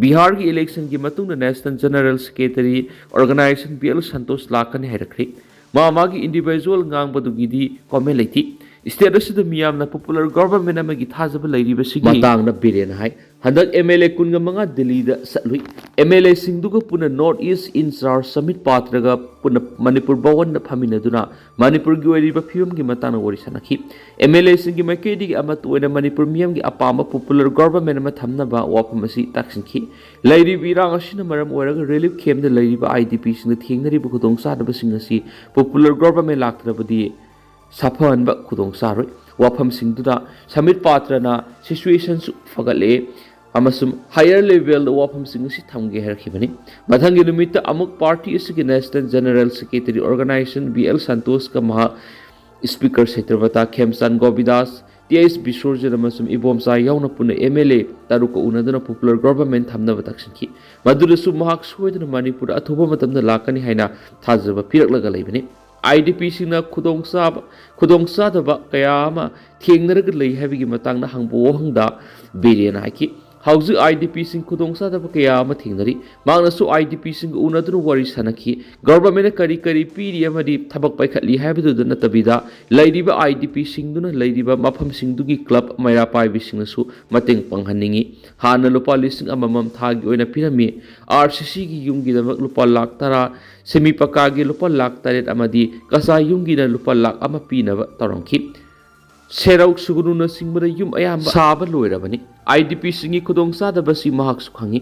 ꯕꯤꯍꯥꯔꯒꯤ ꯏꯂꯦꯛꯁꯟꯒꯤ ꯃꯇꯨꯡꯗ national general secretary organisation B L Santosh ꯂꯥꯛꯀꯅꯤ ꯍꯥꯏꯔꯛꯈ꯭ꯔꯦ꯫ ꯃꯥ ꯃꯥꯒꯤ ꯏꯟꯗꯤꯚꯤꯖꯨꯋꯦꯜ ꯉꯥꯡꯕꯗꯨꯒꯤꯗꯤ ꯀꯣꯃꯦꯟ ꯂꯩꯇꯦ꯫ ꯁ꯭ꯇꯦꯠ ꯑꯁꯤꯗ ꯃꯤꯌꯥꯝꯅ ꯄꯣꯄꯨꯂꯔ ꯒꯣꯚꯔꯟꯃꯦꯟꯠ ꯑꯃꯒꯤ ꯊꯥꯖꯕ ꯂꯩꯔꯤꯕꯁꯤꯒꯤ ꯃꯇꯥꯡꯗ ꯕꯤꯔꯦꯟ ꯍꯥꯏ, ꯍꯟꯗꯛ ꯑꯦꯝ ꯑꯦꯜ ꯑꯦ ꯀꯨꯟꯒ ꯃꯉꯥ ꯗꯤꯜꯂꯤꯗ ꯆꯠꯂꯨꯏ꯫ ꯑꯦꯝ ꯑꯦꯜ ꯑꯦꯁꯤꯡꯗꯨꯒ ꯄꯨꯟꯅ ꯅꯣꯔꯠ ꯏꯁ ꯏꯟꯆꯥꯔꯖ ꯁꯃꯤꯠ ꯄꯥꯇ꯭ꯔꯒ ꯄꯨꯟꯅ ꯃꯅꯤꯄꯨꯔ ꯚꯋꯟꯗ ꯐꯝꯃꯤꯟꯅꯗꯨꯅ ꯃꯅꯤꯄꯨꯔꯒꯤ ꯑꯣꯏꯔꯤꯕ ꯐꯤꯕꯝꯒꯤ ꯃꯇꯥꯡꯗ ꯋꯥꯔꯤ ꯁꯥꯟꯅꯈꯤ꯫ ꯑꯦꯝ ꯑꯦꯜ ꯑꯦꯁꯤꯡꯒꯤ ꯃꯥꯏꯀꯩꯗꯒꯤ ꯑꯃꯠꯇ ꯑꯣꯏꯅ ꯃꯅꯤꯄꯨꯔ ꯃꯤꯌꯥꯝꯒꯤ ꯑꯄꯥꯝꯕ ꯄꯣꯄꯨꯂꯔ ꯒꯣꯚꯔꯟꯃꯦꯟꯠ ꯑꯃ ꯊꯝꯅꯕ ꯋꯥꯐꯝ ꯑꯁꯤ ꯇꯥꯛꯁꯤꯟꯈꯤ꯫ ꯂꯩꯔꯤꯕ ꯏꯔꯥꯡ ꯑꯁꯤꯅ ꯃꯔꯝ ꯑꯣꯏꯔꯒ ꯔꯤꯂꯤꯐ ꯀꯦꯝꯞꯇ ꯂꯩꯔꯤꯕ ꯑꯥꯏ ꯗꯤ ꯄꯤꯁꯤꯡꯅ ꯊꯦꯡꯅꯔꯤꯕ ꯈꯨꯗꯣꯡꯆꯥꯗꯕꯁꯤꯡ ꯑꯁꯤ ꯄꯣꯄꯨꯂꯔ ꯒꯣꯚꯔꯟꯃꯦꯟꯠ ꯂꯥꯛꯇ꯭ꯔꯕꯗꯤ ꯁꯥꯐꯍꯟꯕ ꯈꯨꯗꯣꯡ ꯆꯥꯔꯣꯏ꯫ ꯋꯥꯐꯝꯁꯤꯡꯗꯨꯗ ꯁꯃꯤꯠ ꯄꯥꯇ꯭ꯔꯅ ꯁꯤꯆꯨꯋꯦꯁꯟꯁꯨ ꯐꯒꯠꯂꯛꯑꯦ ꯑꯃꯁꯨꯡ ꯍꯥꯌꯔ ꯂꯦꯚꯦꯜꯗ ꯋꯥꯐꯝꯁꯤꯡ ꯑꯁꯤ ꯊꯝꯒꯦ ꯍꯥꯏꯔꯛꯈꯤꯕꯅꯤ꯫ ꯃꯊꯪꯒꯤ ꯅꯨꯃꯤꯠꯇ ꯑꯃꯨꯛ ꯄꯥꯔꯇꯤ ꯑꯁꯤꯒꯤ national general secretary organisation B L ꯁꯟꯇꯣꯁꯀ ꯃꯍꯥꯛ speaker Satyabrata Khemchand Gobindas, T H Bisworjit ꯑꯃꯁꯨꯡ ꯏꯕꯣꯝꯆꯥ ꯌꯥꯎꯅ ꯄꯨꯟꯅ ꯑꯦꯝ ꯑꯦꯜ ꯑꯦ ꯇꯔꯨꯛꯀ ꯎꯅꯗꯨꯅ ꯄꯣꯄꯨꯂꯔ ꯒꯣꯚꯔꯟꯃꯦꯟꯠ ꯊꯝꯅꯕ ꯇꯛꯁꯤꯟꯈꯤ꯫ ꯃꯗꯨꯗꯁꯨ ꯃꯍꯥꯛ ꯁꯣꯏꯗꯅ ꯃꯅꯤꯄꯨꯔꯗ ꯑꯊꯨꯕ ꯃꯇꯝꯗ ꯂꯥꯛꯀꯅꯤ ꯍꯥꯏꯅ ꯊꯥꯖꯕ ꯄꯤꯔꯛꯂꯒ ꯂꯩꯕꯅꯤ꯫ ꯑꯥꯏ ꯗꯤ ꯄꯤꯁꯤꯡꯅ ꯈꯨꯗꯣꯡꯆꯥꯕ ꯈꯨꯗꯣꯡꯆꯥꯗꯕ ꯀꯌꯥ ꯑꯃ ꯊꯦꯡꯅꯔꯒ ꯂꯩ ꯍꯥꯏꯕꯒꯤ ꯃꯇꯥꯡꯗ ꯍꯪꯕ ꯋꯥꯍꯪꯗ ꯕꯤꯔꯦꯟꯅ ꯍꯥꯏꯈꯤ, ꯍꯧꯖꯤꯛ ꯑꯥꯏ ꯗꯤ ꯄꯤꯁꯤꯡ ꯈꯨꯗꯣꯡꯆꯥꯗꯕ ꯀꯌꯥ ꯑꯃ ꯊꯦꯡꯅꯔꯤ꯫ ꯃꯍꯥꯛꯅꯁꯨ ꯑꯥꯏ ꯗꯤ ꯄꯤꯁꯤꯡꯒ ꯎꯅꯗꯨꯅ ꯋꯥꯔꯤ ꯁꯥꯟꯅꯈꯤ꯫ ꯒꯚꯔꯟꯃꯦꯟꯠꯅ ꯀꯔꯤ ꯀꯔꯤ ꯄꯤꯔꯤ ꯑꯃꯗꯤ ꯊꯕꯛ ꯄꯥꯏꯈꯠꯂꯤ ꯍꯥꯏꯕꯗꯨꯗ ꯅꯠꯇꯕꯤꯗ, ꯂꯩꯔꯤꯕ ꯑꯥꯏ ꯗꯤ ꯄꯤꯁꯤꯡꯗꯨꯅ ꯂꯩꯔꯤꯕ ꯃꯐꯝꯁꯤꯡꯗꯨꯒꯤ ꯀ꯭ꯂꯕ ꯃꯩꯔꯥ ꯄꯥꯏꯕꯤꯁꯤꯡꯅꯁꯨ ꯃꯇꯦꯡ ꯄꯥꯡꯍꯟꯅꯤꯡꯏ꯫ ꯍꯥꯟꯅ ꯂꯨꯄꯥ ꯂꯤꯁꯤꯡ ꯑꯃꯃꯝ ꯊꯥꯒꯤ ꯑꯣꯏꯅ ꯄꯤꯔꯝꯃꯤ꯫ ꯑꯥꯔ ꯁꯤ ꯁꯤꯒꯤ ꯌꯨꯝꯒꯤꯗꯃꯛ ꯂꯨꯄꯥ ꯂꯥꯈ ꯇꯔꯥ, ꯁꯦꯃꯤ ꯄꯀꯥꯒꯤ ꯂꯨꯄꯥ ꯂꯥꯈ ꯇꯔꯦꯠ ꯑꯃꯗꯤ ꯀꯆꯥ ꯌꯨꯝꯒꯤꯅ ꯂꯨꯄꯥ ꯂꯥꯈ ꯑꯃ ꯄꯤꯅꯕ ꯇꯧꯔꯝꯈꯤ꯫ ꯁꯦꯔꯧ, ꯁꯨꯒꯅꯨꯅꯆꯤꯡꯕꯗ ꯌꯨꯝ ꯑꯌꯥꯝꯕ ꯁꯥꯕ ꯂꯣꯏꯔꯕꯅꯤ꯫ ꯑꯥꯏ ꯗꯤ ꯄꯤꯁꯤꯡꯒꯤ ꯈꯨꯗꯣꯡꯆꯥꯗꯕꯁꯤ ꯃꯍꯥꯛꯁꯨ ꯈꯪꯏ꯫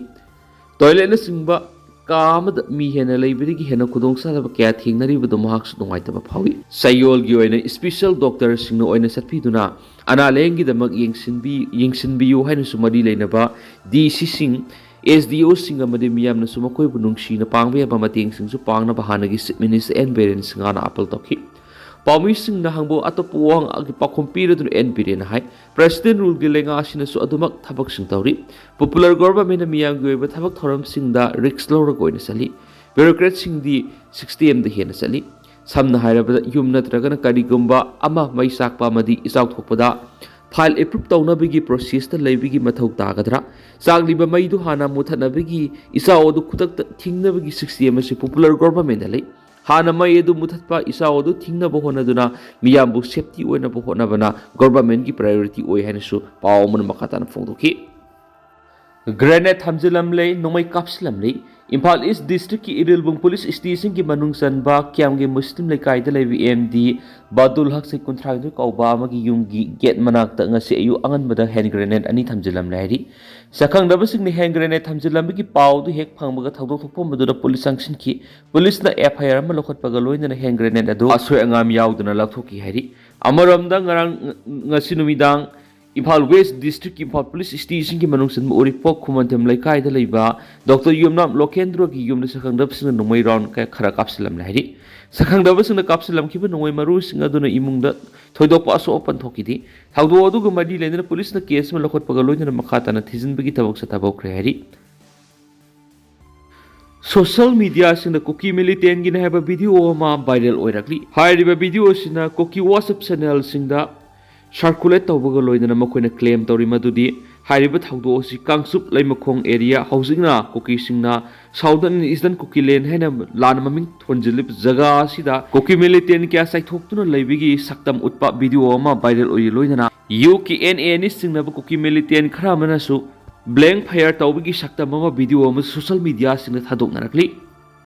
ꯇꯣꯏꯂꯦꯠꯅꯆꯤꯡꯕ ꯀꯥ ꯑꯃꯗ ꯃꯤ ꯍꯦꯟꯅ ꯂꯩꯕꯗꯒꯤ ꯍꯦꯟꯅ ꯈꯨꯗꯣꯡꯆꯥꯗꯕ ꯀꯌꯥ ꯊꯦꯡꯅꯔꯤꯕꯗꯣ ꯃꯍꯥꯛꯁꯨ ꯅꯨꯡꯉꯥꯏꯇꯕ ꯐꯥꯎꯏ꯫ ꯆꯌꯣꯜꯒꯤ ꯑꯣꯏꯅ ꯏꯁꯄꯤꯁꯦꯜ ꯗꯣꯛꯇꯔꯁꯤꯡꯅ ꯑꯣꯏꯅ ꯆꯠꯄꯤꯗꯨꯅ ꯑꯅꯥ ꯂꯥꯌꯦꯡꯒꯤꯗꯃꯛ ꯌꯦꯡꯁꯤꯟꯕꯤ-, ꯌꯦꯡꯁꯤꯟꯕꯤꯌꯨ ꯍꯥꯏꯅꯁꯨ ꯃꯔꯤ ꯂꯩꯅꯕ ꯗꯤ ꯁꯤꯁꯤꯡ, ꯑꯦꯁ ꯗꯤ ꯑꯣꯁꯤꯡ ꯑꯃꯗꯤ ꯃꯤꯌꯥꯝꯅꯁꯨ ꯃꯈꯣꯏꯕꯨ ꯅꯨꯡꯁꯤꯅ ꯄꯥꯡꯕ ꯌꯥꯕ ꯃꯇꯦꯡꯁꯤꯡꯁꯨ ꯄꯥꯡꯅꯕ ꯍꯥꯟꯅꯒꯤ ꯆꯤꯐ ꯃꯤꯅꯤꯁꯇꯔ ꯑꯦꯟ ꯕꯤꯔꯦꯟ ꯁꯤꯡꯍꯅ ꯑꯥꯄꯤꯜ ꯇꯧꯈꯤ꯫ ꯄꯥꯎꯃꯤꯁꯤꯡꯅ ꯍꯪꯕ ꯑꯇꯣꯞꯄ ꯋꯥꯍꯪꯒꯤ ꯄꯥꯎꯈꯨꯝ ꯄꯤꯔꯗꯨꯅ ꯑꯦꯟ ꯕꯤꯔꯦꯟꯅ ꯍꯥꯏ, ꯄ꯭ꯔꯦꯁꯤꯗꯦꯟꯠ ꯔꯨꯜꯒꯤ ꯂꯩꯉꯥꯛ ꯑꯁꯤꯅꯁꯨ ꯑꯗꯨꯃꯛ ꯊꯕꯛꯁꯤꯡ ꯇꯧꯔꯤ꯫ ꯄꯣꯄꯨꯂꯔ ꯒꯣꯚꯔꯟꯃꯦꯟꯠꯅ ꯃꯤꯌꯥꯝꯒꯤ ꯑꯣꯏꯕ ꯊꯕꯛ ꯊꯧꯔꯝꯁꯤꯡꯗ ꯔꯤꯁꯛ ꯂꯧꯔꯒ ꯑꯣꯏꯅ ꯆꯠꯂꯤ꯫ ꯕ꯭ꯌꯨꯔꯣꯀ꯭ꯔꯦꯠꯁꯤꯡꯗꯤ ꯁꯤꯁꯇꯦꯝꯗ ꯍꯦꯟꯅ ꯆꯠꯂꯤ꯫ ꯁꯝꯅ ꯍꯥꯏꯔꯕꯗ, ꯌꯨꯝ ꯅꯠꯇ꯭ꯔꯒꯅ ꯀꯔꯤꯒꯨꯝꯕ ꯑꯃ ꯃꯩ ꯆꯥꯛꯄ ꯑꯃꯗꯤ ꯏꯆꯥꯎ ꯊꯣꯛꯄꯗ ꯐꯥꯏꯜ ꯑꯦꯄ꯭ꯔꯨꯞ ꯇꯧꯅꯕꯒꯤ ꯄ꯭ꯔꯣꯁꯦꯁꯇ ꯂꯩꯕꯒꯤ ꯃꯊꯧ ꯇꯥꯒꯗ꯭ꯔꯥ? ꯆꯥꯛꯂꯤꯕ ꯃꯩꯗꯨ ꯍꯥꯟꯅ ꯃꯨꯊꯠꯅꯕꯒꯤ, ꯏꯆꯥꯎ ꯑꯗꯨ ꯈꯨꯗꯛꯇ ꯊꯤꯡꯅꯕꯒꯤ ꯁꯤꯁꯇꯦꯝ ꯑꯁꯤ ꯄꯣꯄꯨꯂꯔ ꯒꯣꯚꯔꯟꯃꯦꯟꯠꯇ ꯂꯩ꯫ ꯍꯥꯟꯅ ꯃꯩ ꯑꯗꯨ ꯃꯨꯊꯠꯄ, ꯏꯆꯥꯎ ꯑꯗꯨ ꯊꯤꯡꯅꯕ ꯍꯣꯠꯅꯗꯨꯅ ꯃꯤꯌꯥꯝꯕꯨ ꯁꯦꯐꯇꯤ ꯑꯣꯏꯅꯕ ꯍꯣꯠꯅꯕꯅ ꯒꯣꯚꯔꯟꯃꯦꯟꯠꯀꯤ ꯄ꯭ꯔꯥꯏꯑꯣꯔꯤꯇꯤ ꯑꯣꯏ ꯍꯥꯏꯅꯁꯨ ꯄꯥꯎ ꯑꯃꯅ ꯃꯈꯥ ꯇꯥꯅ ꯐꯣꯡꯗꯣꯛꯈꯤ꯫ ꯒ꯭ꯔꯦꯅꯦꯗ ꯊꯝꯖꯤꯜꯂꯝꯂꯦ, ꯅꯣꯡꯃꯩ ꯀꯥꯞꯁꯤꯜꯂꯝꯂꯦ꯫ ꯏꯝꯐꯥꯜ ꯏꯁ ꯗꯤꯁꯇ꯭ꯔꯤꯛꯀꯤ ꯏꯔꯤꯜꯕꯨꯡ ꯄꯨꯂꯤꯁ ꯁ꯭ꯇꯦꯁꯟꯒꯤ ꯃꯅꯨꯡ ꯆꯟꯕ ꯀ꯭ꯌꯥꯝꯒꯤ ꯃꯨꯁꯂꯤꯝ ꯂꯩꯀꯥꯏꯗ ꯂꯩꯕ ꯑꯦꯝ ꯗꯤ ꯕꯥꯗꯨꯜ ꯍꯛ ꯆꯍꯤ ꯀꯨꯟꯊ꯭ꯔꯥꯅꯤꯊꯣꯏ ꯀꯧꯕ ꯑꯃꯒꯤ ꯌꯨꯝꯒꯤ ꯒꯦꯠ ꯃꯅꯥꯛꯇ ꯉꯁꯤ ꯑꯌꯨꯛ ꯑꯉꯟꯕꯗ ꯍꯦꯟ ꯒ꯭ꯔꯦꯅꯦꯗ ꯑꯅꯤ ꯊꯝꯖꯤꯜꯂꯝꯂꯦ ꯍꯥꯏꯔꯤ꯫ ꯁꯛꯈꯪꯗꯕꯁꯤꯡꯅ ꯍꯦꯟ ꯒ꯭ꯔꯦꯅꯦꯗ ꯊꯝꯖꯤꯜꯂꯝꯕꯒꯤ ꯄꯥꯎꯗꯨ ꯍꯦꯛ ꯐꯪꯕꯒ ꯊꯧꯗꯣꯛ ꯊꯣꯛꯐꯝ ꯑꯗꯨꯗ ꯄꯨꯂꯤꯁ ꯆꯪꯁꯤꯟꯈꯤ꯫ ꯄꯨꯂꯤꯁꯅ ꯑꯦꯐ ꯑꯥꯏ ꯑꯥꯔ ꯑꯃ ꯂꯧꯈꯠꯄꯒ ꯂꯣꯏꯅꯅ ꯍꯦꯟ ꯒ꯭ꯔꯦꯅꯦꯗ ꯑꯗꯨ ꯑꯁꯣꯏ ꯑꯉꯥꯝ ꯌꯥꯎꯗꯅ ꯂꯧꯊꯣꯛꯈꯤ ꯍꯥꯏꯔꯤ꯫ ꯑꯃꯔꯣꯝꯗ ꯉꯔꯥꯡ, ꯉꯁꯤ ꯅꯨꯃꯤꯗꯥꯡ ꯏꯝꯐꯥꯜ ꯋꯦꯁ ꯗꯤꯁꯇ꯭ꯔꯤꯛꯀꯤ ꯏꯝꯐꯥꯜ ꯄꯨꯂꯤꯁ ꯁ꯭ꯇꯦꯁꯟꯒꯤ ꯃꯅꯨꯡ ꯆꯟꯕ ꯎꯔꯤꯄꯣꯛ ꯈꯨꯃꯟꯊꯦꯝ ꯂꯩꯀꯥꯏꯗ ꯂꯩꯕ ꯗꯣꯛꯇꯔ ꯌꯨꯝꯅꯥꯝ ꯂꯣꯀꯦꯟꯗ꯭ꯔꯣꯒꯤ ꯌꯨꯝꯗ ꯁꯛꯈꯪꯗꯕꯁꯤꯡꯅ ꯅꯣꯡꯃꯩ ꯔꯥꯎꯟ ꯀꯌꯥ ꯈꯔ ꯀꯥꯞꯁꯤꯜꯂꯝꯂꯦ ꯍꯥꯏꯔꯤ꯫ ꯁꯛꯈꯪꯗꯕꯁꯤꯡꯅ ꯀꯥꯞꯁꯤꯜꯂꯝꯈꯤꯕ ꯅꯣꯡꯃꯩ ꯃꯔꯨꯁꯤꯡ ꯑꯗꯨꯅ ꯏꯃꯨꯡꯗ ꯊꯣꯏꯗꯣꯛꯄ ꯑꯁꯣꯛ ꯑꯄꯟ ꯊꯣꯛꯈꯤꯗꯦ꯫ ꯊꯧꯗꯣꯛ ꯑꯗꯨꯒ ꯃꯔꯤ ꯂꯩꯅꯅ ꯄꯨꯂꯤꯁꯅ ꯀꯦꯁ ꯑꯃ ꯂꯧꯈꯠꯄꯒ ꯂꯣꯏꯅꯅ ꯃꯈꯥ ꯇꯥꯅ ꯊꯤꯖꯤꯟꯕꯒꯤ ꯊꯕꯛ ꯆꯠꯊꯕ ꯍꯧꯈ꯭ꯔꯦ ꯍꯥꯏꯔꯤ꯫ ꯁꯣꯁꯤꯌꯦꯜ ꯃꯤꯗꯤꯌꯥꯁꯤꯡꯗ ꯀꯨꯀꯤ ꯃꯤꯂꯤꯇꯦꯟꯒꯤꯅꯤ ꯍꯥꯏꯕ ꯚꯤꯗꯤꯑꯣ ꯑꯃ ꯚꯥꯏꯔꯦꯜ ꯑꯣꯏꯔꯛꯂꯤ꯫ ꯍꯥꯏꯔꯤꯕ ꯚꯤꯗꯤꯑꯣꯁꯤꯅ ꯀꯨꯀꯤ WhatsApp ꯆꯦꯅꯦꯜꯁꯤꯡꯗ ꯁꯥꯔꯀꯨꯂꯦꯠ ꯇꯧꯕꯒ ꯂꯣꯏꯅꯅ ꯃꯈꯣꯏꯅ ꯀ꯭ꯂꯦꯝ ꯇꯧꯔꯤ ꯃꯗꯨꯗꯤ ꯍꯥꯏꯔꯤꯕ ꯊꯧꯗꯣꯛ ꯑꯁꯤ ꯀꯥꯡꯆꯨꯞ ꯂꯩꯃꯈꯣꯡ ꯑꯦꯔꯤꯌꯥ, ꯍꯧꯖꯤꯛꯅ ꯀꯨꯀꯤꯁꯤꯡꯅ Southern and Eastern Kukiland ꯍꯥꯏꯅ ꯂꯥꯟꯅ ꯃꯃꯤꯡ ꯊꯣꯟꯖꯤꯜꯂꯤꯕ ꯖꯒꯥ ꯑꯁꯤꯗ ꯀꯨꯀꯤ ꯃꯤꯂꯤꯇꯦꯟ ꯀꯌꯥ ꯆꯥꯏꯊꯣꯛꯇꯨꯅ ꯂꯩꯕꯒꯤ ꯁꯛꯇꯝ ꯎꯠꯄ ꯚꯤꯗꯤꯑꯣ ꯑꯃ ꯚꯥꯏꯔꯦꯜ ꯑꯣꯏꯔꯤ꯫ ꯂꯣꯏꯅꯅ ꯌꯨ ꯀꯦ ꯑꯦꯟ ꯑꯦꯅ ꯆꯤꯡꯅꯕ ꯀꯨꯀꯤ ꯃꯤꯂꯤꯇꯦꯟ ꯈꯔ ꯑꯃꯅꯁꯨ ꯕ꯭ꯂꯦꯡ ꯐꯥꯌꯔ ꯇꯧꯕꯒꯤ ꯁꯛꯇꯝ ꯑꯃ ꯚꯤꯗꯤꯑꯣ ꯑꯃ ꯁꯣꯁꯤꯌꯦꯜ ꯃꯤꯗꯤꯌꯥꯁꯤꯡꯗ ꯊꯥꯗꯣꯛꯅꯔꯛꯂꯤ꯫